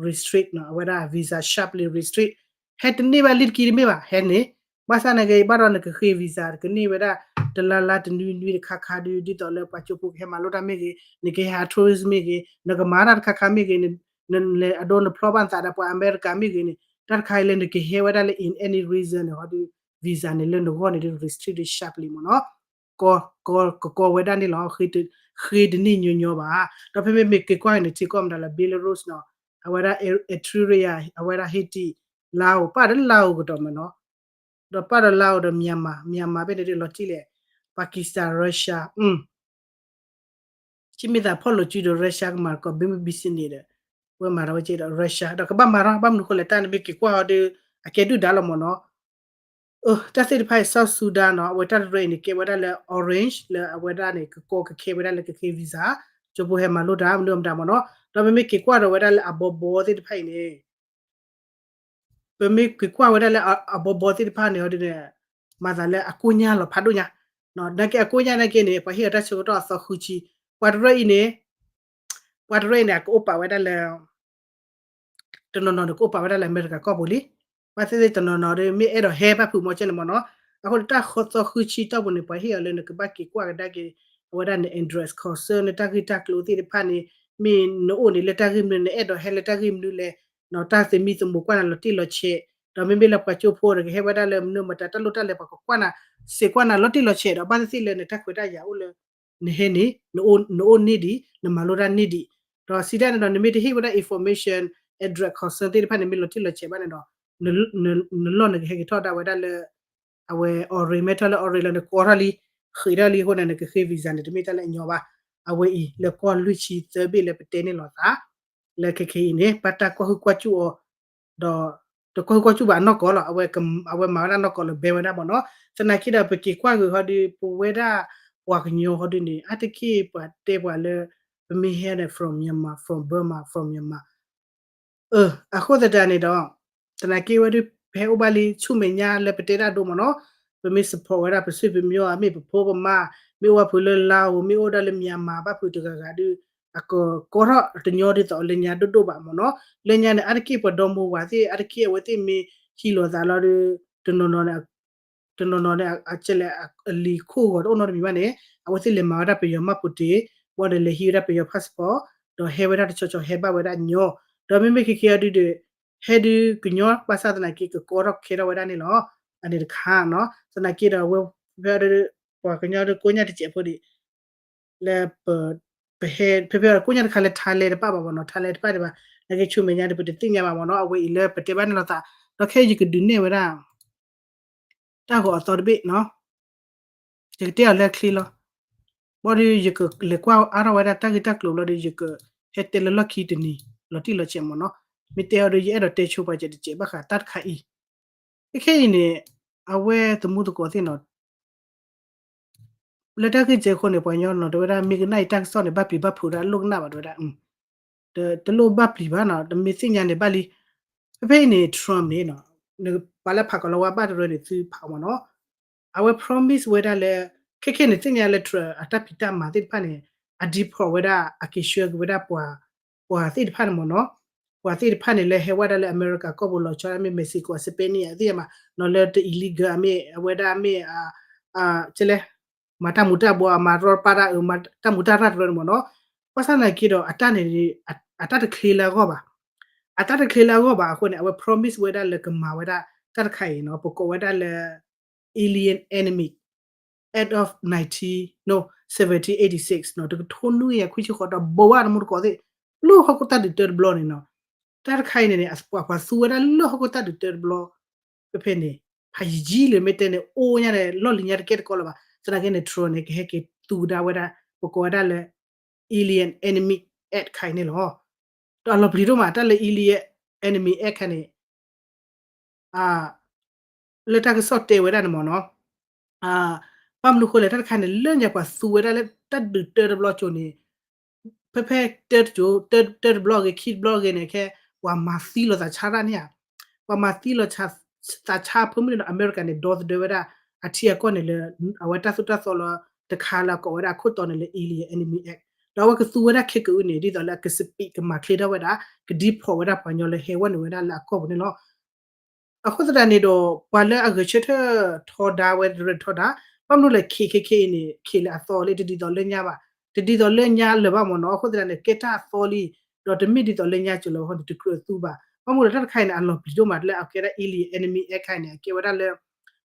restrict နီၤ, အဝဲဒၣ် visa sharply restrict, ဟဲတန့ၢ်ဘၣ်လံတက့ၢ်တမ့ၢ်ဘၣ်, ဟဲန့ၣ်, ဘၣ်ဆၣ်နာ်က့ဘၣ်ဒီးနကဃ့ visa ကန့ၢ်ဝဲဒၣ် တလါလါတနွံနွံတခါခါဒုး ဒ်သိးလၢပှၤကၠိဖိကဟဲမၤလိတၢ်မ့ၢ်ဂ့ၤ, နကဟဲဟး tourist မ့ၢ်ဂ့ၤ, နကမၤတၢ်တခါခါမ့ၢ်ဂ့ၤ, နလဲၤအဒိနဖျီဘၣ်နသးဒီးပှၤအမဲရကၤမ့ၢ်ဂ့ၤန့ၣ် တၢ်တခါအံၤလၢနကဟဲဝဲဒၣ်လၢ in any reason န့ၣ်ဟီဒုး visa န့ၣ်လၢနဂီၢ်န့ၣ်ဒုး restrict ဒုး sharply မ့ၢ်နီၤ, ကကီဝဲဒၣ်န့ၣ်လီၤ, ဃ့တန့ၢ်ညီညီဘၣ်, ဒီးဖဲမ့မ့ၢ်က့ၤကွၢ်က့ၤန့ၣ် ထံကီၢ်မတၤလၢ Belarus နီၤ, အဝဲဒၣ် Eritrea, အဝဲဒၣ် Haiti, Laos ပၢ်ဒီး Laos ကဒီးမ့ၢ်နီၤ, ဒီးပၢ်ဒီး Laos ဒီး Myanmar, Myanmar ဖဲန့ၣ်ဒုးလီၤတံၢ်လဲၣ်, Pakistan, Russia, ကၠံၣ်မ့ၢ်သးဖီၣ်လိာ်စုဒီး Russia ကမၤကီး business ဒီး ဝဲမၤဒီးဝဲက့ဒီး Russia ဒီးကဘၣ်မၤထီၣ် ဘၣ်မနုၤဃိလဲၣ် တၢ်နမ့ၢ်က့ၤကွၢ်အီၤဒီး အကဲဒုၣ်ဒါလီၤမ့ၢ်နီၤ, တၢ်သ့ၣ်တဖၣ်အံၤ South Sudan နီၤ အဝဲတၢ်တရၢအံၤန့ၣ် ကဲဝဲဒၣ်လၢ orange လၢအဝဲဒၣ်န့ၣ် ကကီကခဲဝဲဒၣ်လၢကဃ့ visa, ကၠိဖိဟဲမၤလိတၢ် မနုၤမတၤမ့ၢ်နီၤ, ဒီးပမ့ၢ်က့ၤကွၢ်ဒီးဝဲဒၣ်လၢအဘီဘီသ့ၣ်တဖၣ်အံၤန့ၣ် ပမ့ၢ်က့ၤကွၢ်ဝဲဒၣ်လၢအဘီဘီသ့ၣ်တဖၣ်န့ၣ် ဟီဒုးန့ၣ် မၤသးလၢအကိၢ်ညါလီၤဖးဒိၣ်ညါ, နာ်က့အကိၢ်ညါနာ်က့န့ၣ် ပှၤဟ့ၣ်အီၤတၢ်ဆၢကတီၢ်အသီဃုဆံ, ပှၤတရၢအံၤန့ၣ် ပှၤတရၢအံၤန့ၣ် အကအိၣ်ပာ်ဝဲဒၣ်လၢ တနီၤနီၤန့ၣ် ကအိၣ်ပာ်ဝဲဒၣ်လၢအမဲရကၤကီၢ်ပူၤလံ, ဘၣ်သ့ၣ်သ့ၣ်တနီၤနီၤဒီး မ့ၢ်အဲၣ်ဒိးဟဲဘၣ်ဖုးမီၤကဲန့ၣ်မ့ၢ်နီၤ, အဃိန့ၣ် တၢ်သီဃုဆံတီၢ်ပူၤန့ၣ် ပှၤဟ့ၣ်အီၤလၢနကဘၣ်က့ၤကွၢ်ကဒါက့ၤ အဝဲဒၣ်န address concern နတၢ်ဂ့ၢ်တၢ်ကျိၤသ့ၣ်တဖၣ်န့ၣ်, မ့ၢ်နအိၣ်န့ၣ်လၢတၢ်ဂ့ၢ်မနုၤ နအဲၣ်ဒိးဟဲလၢတၢ်ဂ့ၢ်မနုၤလဲၣ်, တၢ်သမံသမိးကွၢ်နၤလီၤတံၢ်လီၤဆဲး, ဒီးမ့မ့ၢ်လၢပှၤကၠိဖိဒီးကဟဲဝဲဒၣ်လၢမနုၤမတၤတၢ်လိၣ်တၢ်လဲၤ ပှၤကကွၢ်နၤ, စံးကွၢ်နၤလီၤတံၢ်လီၤဆဲးဒီး ဘၣ်သ့ၣ်သ့ၣ်လၢနတၢ်ခွဲးတၢ်ယာ်အိၣ်လၢ နဟဲန့ၣ် နအိၣ်န့ၢ်ဒံး နမၤလိတၢ်န့ၢ်ဒံး, ဒီးစံးတၢ်န့ၣ်ဒီး နမ့ၢ်တဟ့ၣ်ဝဲဒၣ် information, address concern သ့ၣ်တဖၣ်န့ၣ် မ့ၢ်လီၤတံၢ်လီၤဆဲးဘၣ်န့ၣ်ဒီး နလီၢ်နကဟဲက့ၤထီၣ်ဒၣ်ဝဲဒၣ်လၢ အဝဲ orange မ့ၢ်ထီၣ်လၢ orange လၢနကီထီၣ်လံ, ဃ့ထီၣ်လံအဃိန့ၣ် နကဃ့ visa န့ၣ် တမ့ၢ်တၢ်လၢအညီဘၣ်, အဝဲအံၤလၢကီၢ်လွံၢ်ဆံသၢဘ့ၣ်လၢပတဲန့ၣ်လီၤသး လၢခဲခဲအံၤန့ၣ် ဘၣ်တၢ်ကွၢ်ဟုၣ်ကွၢ်စူၣ်အီၤ, ဒီး တကွၢ်ဟုၣ်ကွၢ်စူၣ်ဘၣ်အနီၢ်ကီၢ်လီၤ, အဝဲမၤဝဲဒၣ်နီၢ်ကီၢ်လၢဘဲဝဲဒၣ်မ့ၢ်နီၤ, သနာ်က့ဒီးပက့ၤကွၢ်ဂ့ၤဟီဒီး ပဝဲဒၣ်ပှၤကညီဟီဒုးန့ၣ် အါတက့ၢ်ပှၤတဲပှၤလၢ ပမ့ၢ်ဟဲန့ၣ် from Myanmar, from Burma, from Myanmar အဃိသတးန့ၣ်ဒီး သနာ်က့ဝဲဒၣ် ပဟဲအိၣ်ဘၣ်လံဆူမဲာ်ညါလၢပတဲတၢ်ဒိမ့ၢ်နီၤ, ပမ့ၢ် support ဝဲဒၣ်ပဆွေပမျိုး မ့ၢ်ပဖိပမါ, မ့ၢ်အိၣ်ဘၣ်ဖုးလၢ Laos မ့ၢ်အိၣ်ဒၣ်လၢ Myanmar ဘၣ်ဖုးတဂၤဂၤဒီး အကကိးထီၣ်တညီဒ်သိးလၢညါဒိၣ်ဒိၣ်ဘၣ်မ့ၢ်နီၤ, လၢညါန့ၣ် အါတက့ၢ်ပှၤဒီမါဝၤသ့ၣ် အါတက့ၢ်အဝဲသ့ၣ်မ့ၢ်ဟံးလိာ်သးလီၤဒီး တနီၤနီၤန့ၣ် တနီၤနီၤန့ၣ် အကဲလဲၣ် အလံၤခိၣ်ဂီၤတအိၣ်နီတမံၤဘၣ်န့ၣ် အဝဲသ့ၣ်လဲၤမၤဝဲဒၣ်ပယီၤမှတ်ပုံတင်, ဘၣ်ဒီးလဲၤဟံးဝဲဒၣ်ပယီၤ passport, ဒီးဟဲဝဲဒၣ်တဆီဆီဟဲဘၣ်ဝဲဒၣ်ညီ, ဒီးမ့မ့ၢ်ခဲက့ၤအီၤဒုးဒီး ဟဲဒုးကညီဘၣ်ဆၣ်သနာ်က့ ကကိးထီၣ်ခဲထီၣ်ဝဲဒၣ်န့ၣ်လီၤ. အန့ၣ်တခါနီၤ, သနာ်က့ဒီး ဝဲဖဲဒီး ပှၤကညီဒီးကိးညါတစဲးဖိဒံး လၢပ ပဟဲ ဖဲဖဲကိးညါတခါလၢ Thailand တပၣ်ဘၣ်မ့ၢ်နီၤ, Thailand တပၣ်ဒံးဘၣ်, နာ်က့ဆူမဲာ်ညါဒီး ပတသ့ၣ်ညါဘၣ်မ့ၢ်နီၤ, အဝဲအံၤလၢပတဲဘၣ်န့ၣ်လိာ်သး, ဒီးခဲအံၤယကဒုးနဲၣ်ဝဲဒၣ် တၢ်ဂီၤအသီတဘ့ၣ်နီၤ, ယကတဲအီၤလၢအချ့လီၤ. ဘၣ်ဒီးယကလဲၤကွၢ်အါထီၣ်ဝဲဒၣ်တၢ်ဂ့ၢ်တၢ်ကျိၤဘျီဒီး ယကဟဲတဲလၢလီၢ်ခံတနံၤ လီၤတံၢ်လီၤဆဲးမ့ၢ်နီၤ, မ့ၢ်တဲအီၤဒီး ယအဲၣ်ဒိးတဲဆိပှၤ ကတစဲးဘၣ်ဃးတၢ်တခါအံၤ, ခဲခဲအံၤန့ၣ် အဝဲသမူသကိးသ့ၣ်နီၤ လၢတၢ်ဂ့ၢ်စဲးအဃိန့ၣ် ပှၤကညီနီၤ တဲဝဲဒၣ် မ့ၢ်ကနၣ်အံၤတၢ်ကစီၣ်န့ၣ် ဘၣ်ပျံၤဘၣ်ဖုးဒၣ်လိၣ်ကနၣ်ဘၣ် တဲဝဲဒၣ်, တလိၣ်ဘၣ်ပျံၤဘၣ်နီၤ, တမ့ၢ်သ့ၣ်ညါန့ၣ်ဘၣ်လံ. ဖဲဖဲအံၤန့ၣ် Trump န့ၣ်နီၤ, ပှၤလၢဖးကီၤလၤဝါဘၣ်တရၢန့ၣ် သုဖးအီၤမ့ၢ်နီၤ, အဝဲ promise ဝဲဒၣ်လၢ ခဲခဲန့ၣ် သ့ၣ်ညါလၢ Trump အတၢ်ဖံးတၢ်မၤသ့ၣ်တဖၣ်န့ၣ် အ deport ဝဲဒၣ် အက့ၤဆှၢက့ၤဝဲဒၣ်ပှၤ ပှၤသ့ၣ်တဖၣ်န့ၣ်မ့ၢ်နီၤ, ပှၤသ့ၣ်တဖၣ်န့ၣ်လၢဟဲဝဲဒၣ်လၢအမဲရကၤကီၢ်ပူၤလီၤဆီဒၣ်မ့ၢ် Mexico အ Spain န့ၣ် အသ့ၣ်ညါမးနီၤ, လၢတ illegal အမ့ၢ် အဝဲဒၣ်မ့ၢ် ကဲလဲၣ် မၤတၢ်မူၤတၢ်ဘှီး အမၤရီပာ်တၢ်အၢ တၢ်မူၤတၢ်ရၣ်တရၢန့ၣ်မ့ၢ်နီၤ, ဘၣ်ဆၣ်သနာ်က့ဒီး အတၢ်န့ၣ် အတၢ်တချ့လၢအဂီၢ်ဘၣ်, အတၢ်တချ့လၢအဂီၢ်ဘၣ်အဃိန့ၣ် အဝဲ promise ဝဲဒၣ်လၢကမၤဝဲဒၣ်တၢ်တခါအံၤနီၤ, ပကိးဝဲဒၣ်လၢ Alien Enemy Act of nineteen, no, seventeen eighty-six နီၤ, တကထိနွံကယၤခွံဆံဃိး ဒီးဘိးဝဲတမူတကိးသ့ၣ် လၢဟီၣ်ခိၣ်တၢ်ဒုးတၢတဘျီန့ၣ်နီၤ, တၢ်တခါအံၤန့ၣ်န့ၣ် ပှၤသူဝဲဒၣ်လၢဟီၣ်ခိၣ်တၢ်ဒုးတၢတဘျီ ဖဲဖဲန့ၣ် ဖးယံာ်ယံာ်လၢမ့ၢ်တဲန့ၣ် အိၣ်ညါန့ၣ် လီၢ်လံၤညါတကဲတကိးလၢၤဘၣ်, သနာ်က့န့ၣ် Trump န့ၣ် ကဟဲက့ၤသူကဒါဝဲဒၣ် ပကိးဝဲဒၣ်လၢ Alien Enemy Act ခါအံၤန့ၣ်လီၤ. ဒီးအလီၤပျံၤဒိၣ်မး တၢ်လၢ Alien Enemy Act ခါန့ၣ် လၢတၢ်ကစီၣ်တဲဝဲဒၣ်န့ၣ်မ့ၢ်နီၤ, ဘၣ်မနုၤဃိလဲၣ် တၢ်တခါန့ၣ် လၢညါပှၤသူဝဲဒၣ်လၢတၢ်ဒုးတၢတဘျီကၠိန့ၣ် ဖဲဖဲတၢတကၠိ တၢတဘျီဂ့ၤ ခံတဘျီဂ့ၤန့ၣ် ခဲ ပှၤမၤသံလီၤသးဆါတၢ်န့ၣ်ဧါ, ပှၤမၤသံလီၤသးဆါဖဲမုၢ်န့ၣ်ဒီး အမဲရကၤန့ၣ် ဒီသဒၢဝဲဒၣ် အထံအကီၢ်န့ၣ်လၢ အဝဲတၢ်သိၣ်တၢ်သီလၢ တခါလၢအကိးဝဲဒၣ်အခိၣ်တီန့ၣ်လၢ Alien Enemy Act ဒီးအဝဲကသူဝဲဒၣ်ခဲကအုၣ်န့ၣ် ဒ်သိးလၢအကစပံးကမၤချ့ထီၣ်ဝဲဒၣ် က deport ဝဲဒၣ်ပှၤကညီလၢဟဲဝဲန့ၣ်ဝဲဒၣ်လၢအကီၢ်ပူၤန့ၣ်လီၤ. အဃိသတးန့ၣ်ဒီး ပှၤလၢအဂဲၤဆၢထၢၣ်ထီဒါဝဲတရၢထီဒါ, ဘၣ်မနုၤလဲၣ် ခဲခဲခဲအံၤန့ၣ် ခဲလၢအသီလံ တဒ်သိးလၢညါဘၣ်, တဒ်သိးလၢညါလၢၤဘၣ်မ့ၢ်နီၤ, အဃိသတးန့ၣ် ကဲတၢ်အသီလံ, ဒီးတမ့ၢ်ဒ်သိးလၢညါကၠိလၢၤဘၣ်အဃိန့ၣ် တကြၢးသူဘၣ်, ဘၣ်မနုၤလဲၣ် တၢ်တခါအံၤန့ၣ် အလီၤပျံၤဒိၣ်မးလၢအကဲဒၣ် Alien Enemy Act ခါအံၤန့ၣ် အကဲဝဲဒၣ်လၢ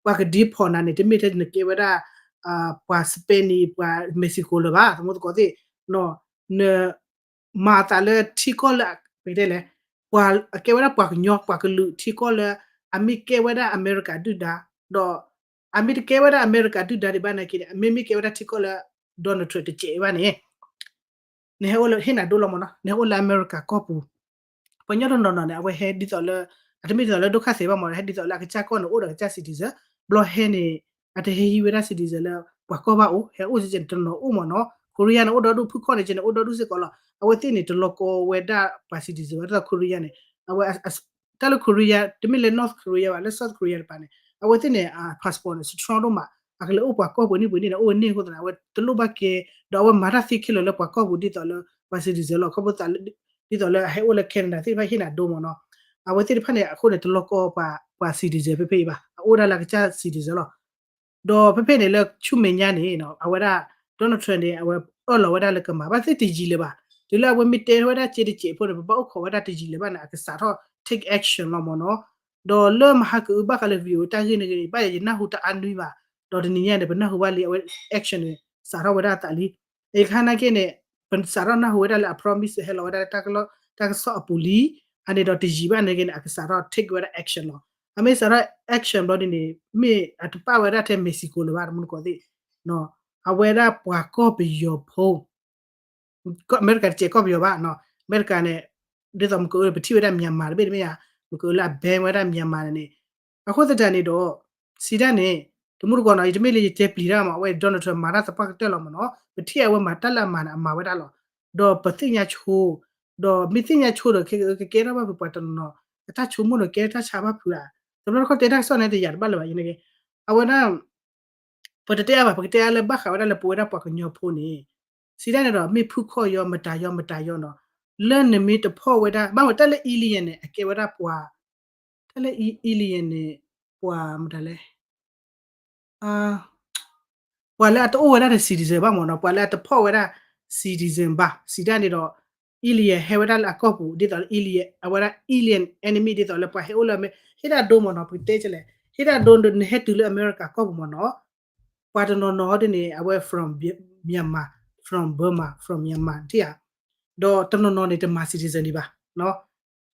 ပှၤက deport နၤန့ၣ် တမ့ၢ်ထဲနကဲဝဲဒၣ် ပှၤ Spain န့ၣ် ပှၤ Mexico လၢၤဘၣ် သမူသကိးသ့ၣ်, န မၤအသးလၢထံကီၢ်လၢ ပကတဲလဲၣ်, ပှၤအကဲဝဲဒၣ်ပှၤကညီ ပှၤကလုာ်ထံကီၢ်လၢ အမ့ၢ်ကဲဝဲဒၣ်အမဲရကၤဒုၣ်ဒါ, ဒီး အမ့ၢ်တကဲဝဲဒၣ်အမဲရကၤဒုၣ်ဒါဒံးဘၣ်နာ်က့န့ၣ် အမ့မ့ၢ်ကဲဝဲဒၣ်ထံကီၢ်လၢ Donald Trump တစဲးဘၣ်န့ၣ် နဟဲအိၣ်လၢဟ့ၣ်နၤဒိလီၤမ့ၢ်နီၤ, နဟဲအိၣ်လၢအမဲရကၤကီၢ်ပူၤ, ပှၤကညီတနီၤနီၤန့ၣ် အဝဲဟဲဒ်သိးလၢ အတမ့ၢ်ဒ်သိးလၢဒိၣ်ခါသဲးဘၣ်မ့ၢ်နီၤ, ဟဲဒ်သိးလၢအကစၢ်ကီၢ်န့ၣ် အိၣ်ဒီးအကစၢ် citizen, ဘျီဟဲန့ၣ် အတဟဲဟံးဝဲဒၣ် citizen လၢပှၤကီၢ်ဘၣ်အိၣ်, ဟဲအိၣ်ကဲန့ၣ်တနီၤအိၣ်မ့ၢ်နီၤ, Korea န့ၣ် အိၣ်ဒီဒူၣ်ဖုၣ်ခီၣ်န့ၣ်ကဲန့ၣ် အိၣ်ဒီဒူၣ်စ့ၢ်ကီးလီၤ, အဝဲသ့ၣ်န့ၣ် တလီၤကီဝဲဒၣ်ပှၤ citizen ဝဲဒၣ် Korea န့ၣ်, အဝဲ တၢ်လၢ Korea တမ့ၢ်လၢ North Korea ဘၣ်, လၢ South Korea တပၤန့ၣ် အဝဲသ့ၣ်န့ၣ် အ passport န့ၣ် strong ဒိၣ်မး, အကလဲၤအိၣ်ပှၤကီၢ်ပှဲၤနံၣ်ပှဲၤနံၣ်န့ၣ် အိၣ်ဝဲန့ၢ်အဃိသတးန့ၣ် အဝဲတလိၣ်ဘၣ်ကဲ, ဒီးအဝဲမၤတၢ်သ့ခဲလၢာ်လၢပှၤကီၢ်ပူၤဒ်သိးလၢပှၤ citizen လီၤ, ခီဖျိသး ဒ်သိးလၢအဟဲအိၣ်လၢ Canada သ့ၣ်တဖၣ်ဟ့ၣ်နၤဒိမ့ၢ်နီၤ, အဝဲသ့ၣ်တဖၣ်န့ၣ် အဃိန့ၣ် တလီၤကီပှၤ ပှၤ citizen ဖဲဖဲအံၤဘၣ်, အအိၣ်ဒၣ်လၢအကစၢ် citizen လီၤ. ဒီးဖဲဖဲန့ၣ်လၢဆူမဲာ်ညါန့ၣ် အဝဲဒၣ် Donald Trump န့ၣ် အဝဲအၢၣ်လီၤဝဲဒၣ်လၢကမၤ ဘၣ်သ့ၣ်တယံာ်လၢၤဘၣ်, တုၤလၢအဝဲမ့ၢ်တဲဝဲဒၣ်ကဲတစဲးဖိန့ၣ် ပဘၣ်အိၣ်ခိးဝဲဒၣ်တယံာ်လၢၤဘၣ်န့ၣ် အကစးထီၣ် take action လီၤမ့ၢ်နီၤ, ဒီးလၢမဟါကအုဘၣ်ဃးလၢ video တၢ်ဂ့ၢ်န့ၣ်ဂ့ၤန့ၣ် ဘၣ်ယနၢ်ဟူတအါနွံဘၣ်, ဒီးတနံၤညါန့ၣ် ပနၢ်ဟူဘၣ်လံ အဝဲ action န့ၣ် စးထီၣ်ဝဲဒၣ်အသးလံ. အခါနာ်က့န့ၣ် ပစးထီၣ်နၢ်ဟူဝဲဒၣ်လၢအ promise ဟဲလီၤဝဲဒၣ်လၢတၢ်ကစီၣ်အပူၤလံ, အန့ၣ်ဒီးတယံာ်ဘၣ်န့ၣ်ဂ့ၤန့ၣ် အကစးထီၣ် take ဝဲဒၣ် action လီၤ. အမ့ၢ်စးထီၣ် action ဘျီဒ်န့ၣ် မ့ၢ်အတပၣ်ဝဲဒၣ်ထဲ Mexico လၢၤဘၣ် တမူတကိးသ့ၣ်, အဝဲဒၣ်ပှၤကီၢ်ပယီၤဖိ အမဲရကၤတစဲးကီၢ်ပယီၤဘၣ်, အမဲရကၤန့ၣ် ဒ်သိးမ့ၢ်ကအိၣ်လၢပထံၣ်ဝဲဒၣ် Myanmar တဘ့ၣ်တဘ့ၣ်ဧါ, မ့ၢ်ကအိၣ်လၢအ ban ဝဲဒၣ် Myanmar န့ၣ်, အဃိသတးန့ၣ်ဒီး စံးဒၣ်န့ၣ် တမူတကိးနီၤ ယတမ့ၢ်လၢယတဲပျံၤတၢ်မး အဝဲ Donald Trump မၤတၢ်သပှၢ်ကတၢၢ်လီၤမ့ၢ်နီၤ, ပထံၣ်အဝဲမၤတၢ်လၢအမၤန့ၣ် အမၤဝဲဒၣ်လီၤ. ဒီးပသ့ၣ်ညါဆိ, ဒီးမ့ၢ်သ့ၣ်ညါဆိဒီး ခဲကကဲထီၣ်ဘၣ်ပပှၤတနီၤနီၤ အတၢ်ဆိကမိၣ်န့ၣ် ကဲတၢ်ဆါဘၣ်ဖုးဧါ, တဘျီတခီၣ်တဲတၢ်ကစီၣ်န့ၣ်တယာ်တဘၣ်လၢၤဘၣ် ယန့ၣ်က့, အဝဲဒၣ် ပတတဲအါဘၣ် ပကတဲအါလၢဘၣ်ဃးဝဲဒၣ်လၢပဝဲဒၣ်ပှၤကညီဖိန့ၣ်, စံးဒၣ်န့ၣ်ဒီး မ့ၢ်ဖုၣ်ခီၣ်ယီၤ မတၤယီၤ မတၤယီၤနီၤ, လၢနမ့ၢ်တဖီၣ်ဝဲဒၣ် ဘၣ်မနုၤတၢ်လၢ alien န့ၣ် အကဲဝဲဒၣ်ပှၤ, တၢ်လၢ alien န့ၣ် ပှၤမတၤလဲၣ် ပှၤလၢအတအိၣ်ဝဲဒၣ်ဒီး citizen ဘၣ်မ့ၢ်နီၤ, ပှၤလၢအတဖီၣ်ဝဲဒၣ် citizen ဘၣ်, စံးဒၣ်န့ၣ်ဒီး alien ဟဲဝဲဒၣ်လၢအကီၢ်ပူၤ ဒ်သိးလၢ alien အဝဲဒၣ် alien enemy ဒ်သိးလၢပှၤဟဲအိၣ်လၢအမဲ ဟ့ၣ်ဒၣ်ဒိမ့ၢ်နီၤ, ပကတဲကလဲၣ် ဟ့ၣ်ဒၣ်ဒိ နဟဲတုၤလၢအမဲရကၤကီၢ်ပူၤမ့ၢ်နီၤ, ပှၤတနီၤနီၤဒ်န့ၣ် အဝဲ from Myanmar from Burma, from Myanmar ထံၣ်ဧါ. ဒီးတနီၤနီၤန့ၣ် တမၤ citizen ဒံးဘၣ်,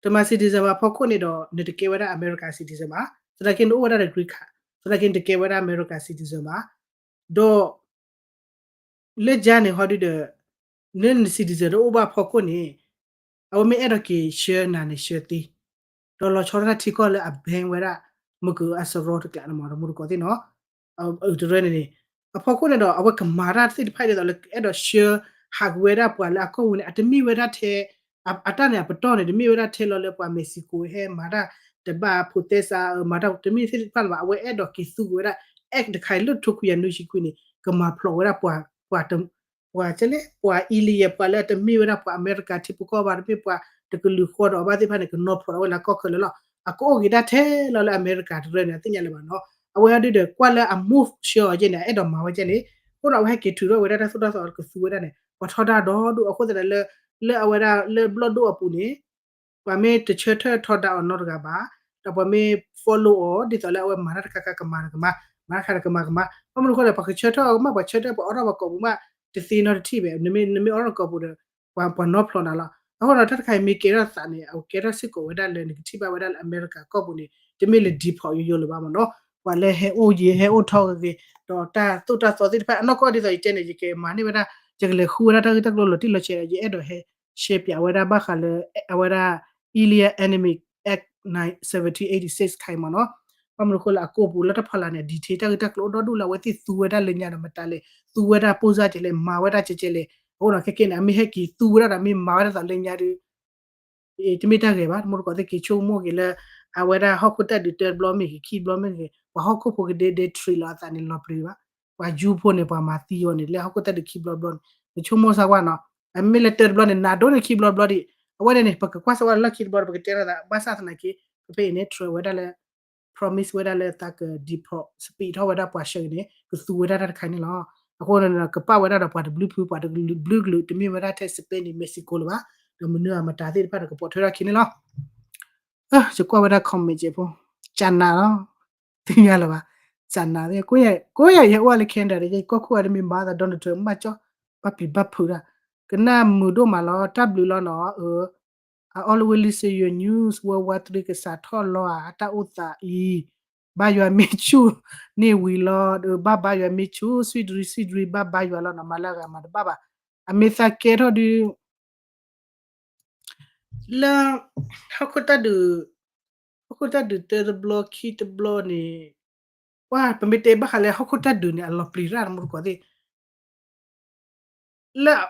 တမၤ citizen ဘၣ်အဖီခိၣ်န့ၣ်ဒီး နတကဲဝဲဒၣ် America citizen ဘၣ်, သနာ်က့နအိၣ်ဝဲဒၣ်ဒီး green card, သနာ်က့နတကဲဝဲဒၣ် America citizen ဘၣ်. ဒီး လၢကၠါန့ၣ်ဟီဒုဒီး န န citizen တအိၣ်ဘၣ်အဖီခိၣ်န့ၣ် အဝဲမ့ၢ်အဲၣ်ဒိးက့ၤဆှၢနၤန့ၣ်ဆှၢသ့, ဒီးလီၤဆီဒၣ်တၢ်ထံကီၢ်လၢအ ban ဝဲဒၣ် မ့ၢ်ကအစရီတကျးန့ၣ်မ့ၢ် တမူတကိးသ့ၣ်နီၤ, အတရၢန့ၣ်န့ၣ် အဖီခိၣ်န့ၣ်ဒီး အဝဲကမၤတၢ်သ့ၣ်တဖၣ်ဒ်သိးလၢအဲၣ်ဒိးဆှၢဟးက့ၤဝဲဒၣ်ပှၤလၢအကီၢ်ပူၤန့ၣ် အတမ့ၢ်ဝဲဒၣ်ထဲ အတၢ်န့ၣ်အပတီၢ်န့ၣ် တမ့ၢ်ဝဲဒၣ်ထဲလီၤလၢပှၤ Mexico ဟဲမၤတၢ်တဘၣ် protest မၤတၢ်တမ့ၢ်သ့ၣ်တဖၣ်လၢၤဘၣ်, အဝဲအဲၣ်ဒိးက့ၤသူက့ၤဝဲဒၣ် act တခါအံၤ လၢတထိခွံကယၤနွံဆံခွံန့ၣ် ကမၤဖျိးဝဲဒၣ်ပှၤ ပှၤကလဲၣ် ပှၤ illegal ပှၤလၢအတမ့ၢ်ဝဲဒၣ်ပှၤအမဲရကၤထံဖိကီၢ်ဘၣ် တမ့ၢ်ပှၤတကလုာ်ဃီဒီးအီၤဘၣ်သ့ၣ်တဖၣ်န့ၣ် ကနီၤဖျိးဝဲလၢကီၢ်ခဲလၢာ်လီၤ. အကအိၣ်က့ၤဒၣ်ထဲလီၤလၢအမဲရကၤတရၢန့ၣ် အသ့ၣ်ညါလၢၤဘၣ်နီၤ. အဝဲဒုဒီးကွၢ်လၢအ move ဆှၢအီၤကဲန့ၣ် အအဲၣ်ဒိးမၤဝဲကဲန့ၣ်, အဃိဒီး အဝဲဟဲက့ၤထုးထီၣ်ဝဲဒၣ်တၢ်သိၣ်တၢ်သီကသူဝဲဒၣ်န့ၣ် ပှၤထီဒါဒီဒူၣ်အဃိသတးဒီး လၢအဝဲဒၣ်လၢဘျီၣ်ဒိၣ်အပူၤန့ၣ် ပှၤမ့ၢ်တဆၢထၢၣ်ထီဒါအီၤနီတဂၤဘၣ်, ဒီးပှၤမ့ၢ် follow အီၤ ဒ်သိးလၢအဝဲမၤတၢ်တခါခါကမၤတကမၤ, မၤတခါတကမၤကမၤ, ဘၣ်မနုၤအဃိလဲၣ် ပှၤကဆၢထၢၣ်အီၤကမၣ် ပှၤဆၢထၢၣ်ပှၤအိးထီၣ်ပှၤကိာ်ပူၤမး တသ့နီတထံၣ်ဘၣ်, နမ့ၢ်အိးထီၣ်နကိာ်ပူၤဒီး ပှၤနီဖျိးနၤလီၤ. အဃိဒီးတၢ်တခါအံၤ မ့ၢ်ကဲထီၣ်သးန့ၣ် အကဲထီၣ်စ့ၢ်ကီးဝဲဒၣ်လၢနကထံၣ်ဘၣ်ဝဲဒၣ်လၢအမဲရကၤကီၢ်ပူၤန့ၣ် တမ့ၢ်လၢ deport ယိယိလၢၤဘၣ်မ့ၢ်နီၤ, ပှၤလၢဟဲအိၣ်ယံၤ ဟဲအိၣ်ထီၣ်ဂ့ၤဂ့ၤ, ဒီးတၢ်သိၣ်တၢ်သီသ့ၣ်တဖၣ် အနီၢ်ကီၢ်ဒ်သိးယတဲန့ၣ် ယကမၤန့ၢ်ဝဲဒၣ် ယကလဲၤဃုဝဲဒၣ်တၢ်ဂ့ၢ်တၢ်ကျိၤလီၤတံၢ်လီၤဆဲးဒီး ယအဲၣ်ဒိးဟဲ share ပၠးဝဲဒၣ်ဘၣ်ဃးလၢ အဝဲဒၣ် Illegal Enemy Act seventeen eighty-six ခါအံၤမ့ၢ်နီၤ, ဘၣ်မနုၤအဃိလၢအကိာ်ပူၤလၢတၢ်ဖီလာ်န့ၣ် detail တၢ်ဂ့ၢ်တၢ်ကျိၤအိၣ်ဒီဒူၣ်လၢအဝဲသ့ၣ်သူဝဲဒၣ်လၢညါဒီးမတၤလဲၣ် သူဝဲဒၣ်ပိၢ်စၢ်ကဲလဲၣ် မၤဝဲဒၣ်ကဲကဲလဲၣ်, အဃိဒီးခဲကဲန့ၣ် အမ့ၢ်ဟဲက့ၤသူဝဲဒၣ်ဒီးမ့ၢ်မၤဝဲဒၣ်သိးလၢညါဒီး တမ့ၢ်တၢ်ဂ့ၤဘၣ်, တမူတကိးသ့ၣ်က့ၤဆိကမိၣ်က့ၤလၢ အဝဲဒၣ်ဟီၣ်ခိၣ်တၢ်ဒုးတၢတဘျီမ့ၢ်ဂ့ၤ ခံဘျီမ့ၢ်ဂ့ၤ ပှၤဟီၣ်ခိၣ်ဖိကဒဲဒဲ treat လီၤအသးန့ၣ်လီၤပျံၤဘၣ်, ပှၤယူဖိန့ၣ် ပှၤမၤသံအီၤန့ၣ် လၢဟီၣ်ခိၣ်တၢ်ဒုးခံဘျီတဘျီန့ၣ် နဆိကမိၣ်စၢ်ကွၢ်နီၤ, အမ့ၢ်လၢတၢတဘျီန့ၣ် နးဒိၣ်န့ၣ်ခံဘျီတဘျီဒံး, အဝဲန့ၣ်န့ၣ် ပကကွၢ်စၢ်ကွၢ်လၢခံတဘျီဒီး ပကတဲထီၣ်သး ဘၣ်ဆၣ်သနာ်က့ ဖဲဖဲအံၤန့ၣ် Trump ဝဲဒၣ်လၢ promise ဝဲဒၣ်လၢသးက deport speed ထီၣ်ဝဲဒၣ်ပှၤဆှၢက့ၤန့ၣ် ကသူဝဲဒၣ်တၢ်တခါန့ၣ်လီၤ. အဃိန့ၣ် ကပာ်ဝဲဒၣ်ဒီးပှၤတဘျုးဖု ပှၤတဘျုးကလုာ် တမ့ၢ်ဝဲဒၣ်ထဲ Spain န့ၣ် Mexico လၢၤဘၣ်, ဒီးမနုၤအမတၤသ့ၣ်တဖၣ်ဒီး ကပိာ်ထွဲထီၣ်ခံန့ၣ်လီၤ. ယကွၢ်ဝဲဒၣ် comment ကဲဖိ ကနးလီၤ, သ့ၣ်ညါလၢၤဘၣ်, ကနးသ့ၣ် ကိးယၤယဟဲအိၣ်လၢ Canada ဒီး ယကီၢ်ခိၣ်အါတမ့ၢ်မၤသး Donald Trump မၤကၠီ ဘၣ်ပျံၤဘၣ်ဖုးတၢ်, ကနၣ်မုာ်ဒိၣ်မးလီၤ တၢ်ဘျုးလီၤနီၤ, I always listen your news, World War Three ကစးထီၣ်လီၤဧါ အတၢ်အိၣ်သးအံၤ, ဘါယွၤမ့ၢ်ဆူၣ်န့ၣ်ဝံၤလီၤ, ဘၣ်ဘါယွၤမ့ၢ်ဆူၣ် sweet dream sweet dream ဘၣ်ဘါယွၤလီၤနီၤ, မၤလၢအဂၤမၤတဘၣ်ဘၣ်, အမ့ၢ်သးကဲထီၣ်ဒုး လၢ ဟီၣ်ခိၣ်တၢ်ဒုး ဟီၣ်ခိၣ်တၢ်ဒုးတၢတဘျီခံတဘျီန့ၣ်, ပှၤ ပမ့ၢ်တဲဘၣ်ဃးလၢဟီၣ်ခိၣ်တၢ်ဒုးန့ၣ် အလီၤပျံၤတၢ်တမူတကိးသ့ၣ် လၢ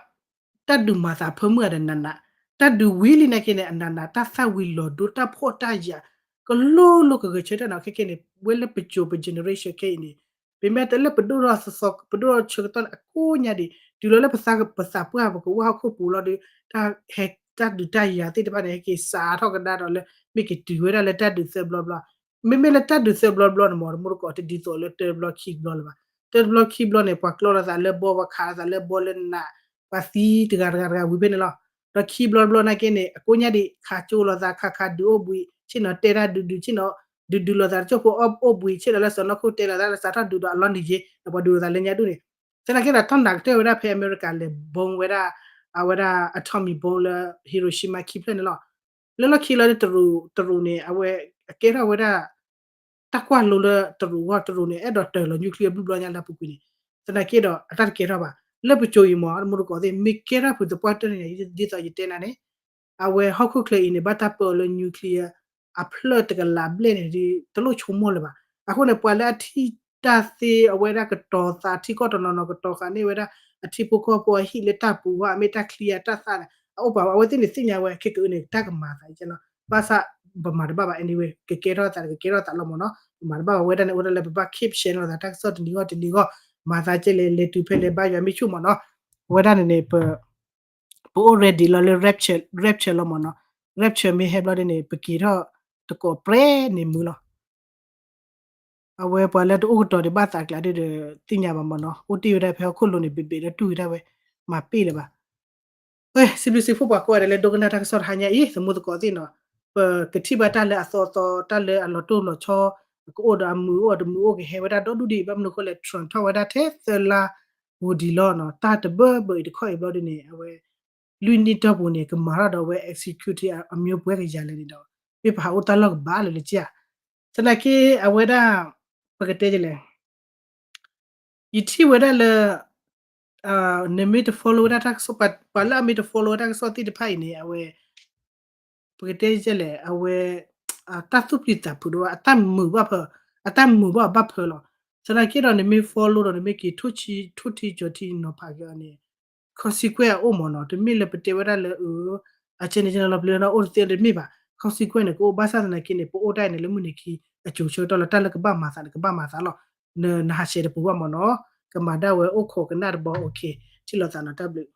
တၢ်ဒုးမၤသးဖၢမုၢ်ဂၤဒီးနးနး, တၢ်ဒုးဝံၤလံနာ်က့န့ၣ် အနးနး တၢ်သၣ်ဝံၤလီၤဒိ တၢ်ဖှီၣ်တၢ်ယာ် ကလိလိကဂဲၤဆၢထၢၣ်နီၤ, ခဲကဲန့ၣ် ဝဲလၢပစိၤပ generation ခဲအံၤန့ၣ် ပမ့ၢ်တဲလၢပဒိၣ်ထီၣ်သီသီ ပဒိၣ်ထီၣ်ဆၢကတီၢ်န့ၣ် အကိးညါဒံး တုၤလီၤလၢပသးပှၢ်ပကဝၢ်ဟီၣ်ခိၣ်ပူၤလီၤဒီး တၢ်ဟဲ တၢ်ဒုးတၢ်ယၤသ့ၣ်တဖၣ်န့ၣ် ဟဲက့ၤစးထီၣ်ကဒါဒီးလၢ မ့ၢ်က့ၤတုၤဝဲဒၣ်လၢတၢ်ဒုးသၢဘျီဘျီ, မ့မ့ၢ်လၢတၢ်ဒုးသၢဘျီဘျီန့ၣ်မ့ၢ် တမူတကိး တဒ်သိးလၢတၢတဘျီခံဘျီလၢၤဘၣ်, တၢတဘျီခံဘျီန့ၣ် ပှၤကျီလိာ်သးလၢဘီ ပှၤခးလိာ်သးလၢဘီလၢနး ပှၤသံတဂၤတဂၤတဂၤဝံၤဖဲန့ၣ်လီၤ, ဒီးခံဘျီတဘျီနာ်က့န့ၣ် အကိးညါဒံး ခးကၠိလိာ်သး ခးခးဒုးအိၣ်ဘှံး ဆ့ၣ်နီၤတဲတၢ်ဒုးဒုး ဆ့ၣ်နီၤ ဒုးဒုးလိာ်သးတစိၢ်ဖိအိၣ်ဘှံး ဆ့ၣ်နီၤလၢစီၤနီၢ်ခိၣ်တဲလိာ်သးလၢစးထီၣ်ဒုးဒီးအလီၢ်န့ၣ်ယ့ ဒီးပှၤဒုးလိာ်သးလၢညါဒူၣ်န့ၣ်, သနာ်က့ဒီး ထီၣ်နးကတၢၢ်ဝဲဒၣ်ဖဲအမဲရကၤလဲၤ bomb ဝဲဒၣ် အဝဲဒၣ် atomic bomb လၢ Hiroshima ခံဖျၢၣ်န့ၣ်လီၤ, လၢလီၢ်ခံလီၤ တရူး တရူးန့ၣ် အဝဲ အကဲထီၣ်ဝဲဒၣ် တၢ်ကွၢ်လိလၢတရူးအဂီၢ် တရူးန့ၣ် အဲၣ်ဒိးတၢၤလီၤ nuclear ဘျုးဘျီညါလၢအပူၤကွံာ်န့ၣ်, သနာ်က့ဒီး အတၢ်တကဲထီၣ်ဘၣ်, လၢပစိၤအံၤမ့ၢ် တမူတကိးသ့ၣ် မ့ၢ်ကဲထီၣ်ဖုးသပှၢ်တၢၢ်န့ၣ် ဒ်သိးယတဲနၤန့ၣ် အဝဲဟီၣ်ခိၣ်ချၢအံၤန့ၣ် ဘၣ်တၢ်ပၢအီၤလၢ nuclear အဖျၢၣ်တကလးဘျဲၣ်န့ၣ် တလိၣ်ဆိကမိၣ်လၢၤဘၣ်. အဃိန့ၣ် ပှၤလၢအထံၣ်တၢ်သ့ အဝဲဒၣ်ကတီၤသး ထံကီၢ်တနီၤနီၤ ကတီၤဃာ်န့ၢ်ဝဲဒၣ် အထံဖိကီၢ်ဖိအဟံၣ်လၢတၢ်ပူၤအဂီၢ် အမ့ၢ်တၢ်ချံအတၢ်သၣ်န့ၣ် အအိၣ်ပာ်ဝဲ အဝဲသ့ၣ်န့ၣ်သ့ၣ်ညါဝဲ ခဲကအုန့ၣ် တၢ်ကမၤသးကဲလီၤ. ဘၣ်ဆၣ် ပမၤတဘၣ်ဘၣ် anyway ကကဲထီၣ်သး ကကဲထီၣ်သးလီၤမ့ၢ်နီၤ. ပမၤတဘၣ်ဘၣ် ဝဲဒၣ်န့ၣ် အိၣ်ဒၣ်လၢပဘၣ် keep share လိာ်သး တၢ်ကစီၣ်တနံၤဂီၢ်တနံၤဂီၢ် မၤသးကဲလဲၣ် လဲၤတုၤဖဲလဲၣ် ဘါယွၤမ့ၢ်ဆူၣ်မ့ၢ်နီၤ. အဝဲဒၣ်န့ၣ်န့ၣ် ပ ပအိၣ် ready လီၤလၢ rapture rapture လီၤမ့ၢ်နီၤ. rapture မ့ၢ်ဟဲဘျီဒ်န့ၣ် ပက့ၤထီၣ်တကိးပြဲန့ၣ်မုာ်လီၤ. အဝဲပှၤလၢတအိၣ်ကတီၤဒံးဘၣ်သးကျါဒ်ဒီး သ့ၣ်ညါဘၣ်မ့ၢ်နီၤ. အိၣ်တ့ၢ်ဝဲဒၣ်ဖဲဟီၣ်ခိၣ်လိၤန့ၣ် ဘ့ၣ်ဘ့ၣ်ဒီးတူၢ်ဝဲဒၣ်ဝဲ မၤပ့ၢ်လၢၤဘၣ်. ဝဲ စံးဘျုးစံးဖှိၣ်ပှၤကိးဂၤဒဲးလၢဒိကနၣ်တၢ်ကစီၣ်တဟါညါအံၤ သမူသကိးသ့ၣ်နီၤ. ပကထံၣ်ဘၣ်တၢ်လၢအသီအသီ တၢ်လၢအလီၤတိၢ်လီၤဆီ ကအိၣ်ဒီးအမုာ်အိၣ်ဒီးမုာ်အိၣ် ကဟဲဝဲဒၣ်ဒီဒူၣ်ဒံး ဘၣ်မနုၤအဃိလဲၣ် Trump ထီၣ်ဝဲဒၣ်ထဲသၢလါ ဂိၤဒံးလီၤနီၤ. တၢ်တဘၢဘၢအံၤတခီအံၤဘျီဒ်န့ၣ် အဝဲ လွံၢ်နံၣ်တီၢ်ပူၤန့ၣ် ကမၤထီၣ်ဒီးအဝဲ executive အမျိုး ပှဲၤကယၤလဲၣ်န့ၣ်ဒီး မ့ၢ်ပဟးအိၣ်တၢ်လီၢ်ကဘၣ်လၢၤလၢကၠ့ဧါ. သနာ်က့အဝဲဒၣ် ပကတဲဒ်လဲၣ် ယထံၣ်ဝဲဒၣ်လၢ နမ့ၢ်တ follow ဝဲဒၣ်တၢ်ကစီၣ် ပှၤလၢအမ့ၢ်တ follow ဝဲတၢ်ကစီၣ်သ့ၣ်တဖၣ်အံၤန့ၣ် အဝဲ ပကတဲလဲၣ် အဝဲ တၢ်သူၣ်ပျံၤသးဖုးဒီး အတၢ်မုာ်ဘၣ်ဖၢ အတၢ်မုာ်ဘၣ်ဘၣ်ဖၢလီၤ. သနာ်က့ဒီးနမ့ၢ် follow ဒီး နမ့ၢ်က့ၤ ထိၣ်ထံကၠီၤထံနီၤဖးက့ၤအီၤန့ၣ် consequence အအိၣ်မ့ၢ်နီၤ. တမ့ၢ်လၢပတဲဝဲဒၣ်လၢ အကဲန့ၣ်ကဲန့ၣ်လီၤ ပျံၤလီၤအိၣ်တသ့တမ့ၢ်ဘၣ်. consequence န့ၣ် ကအိၣ်ဘၣ်ဆၣ်သနာ်က့န့ၣ် ပအိၣ်တၢ်အံၤန့ၣ် လၢမုၢ်နံၤခံအစိၤဆၢကတီၢ်လၢတၢ်လၢကဘၣ်မၤသးန့ၣ် ကဘၣ်မၤသးလီၤ. နဟးဆှဲးတပူၤဘၣ်မ့ၢ်နီၤ. ကမၤဒၣ်ဝဲအိၣ်ခိးကနၣ်တဘျီ okay ထံၣ်လိာ်သးနီၤ တၢ်ဘျုး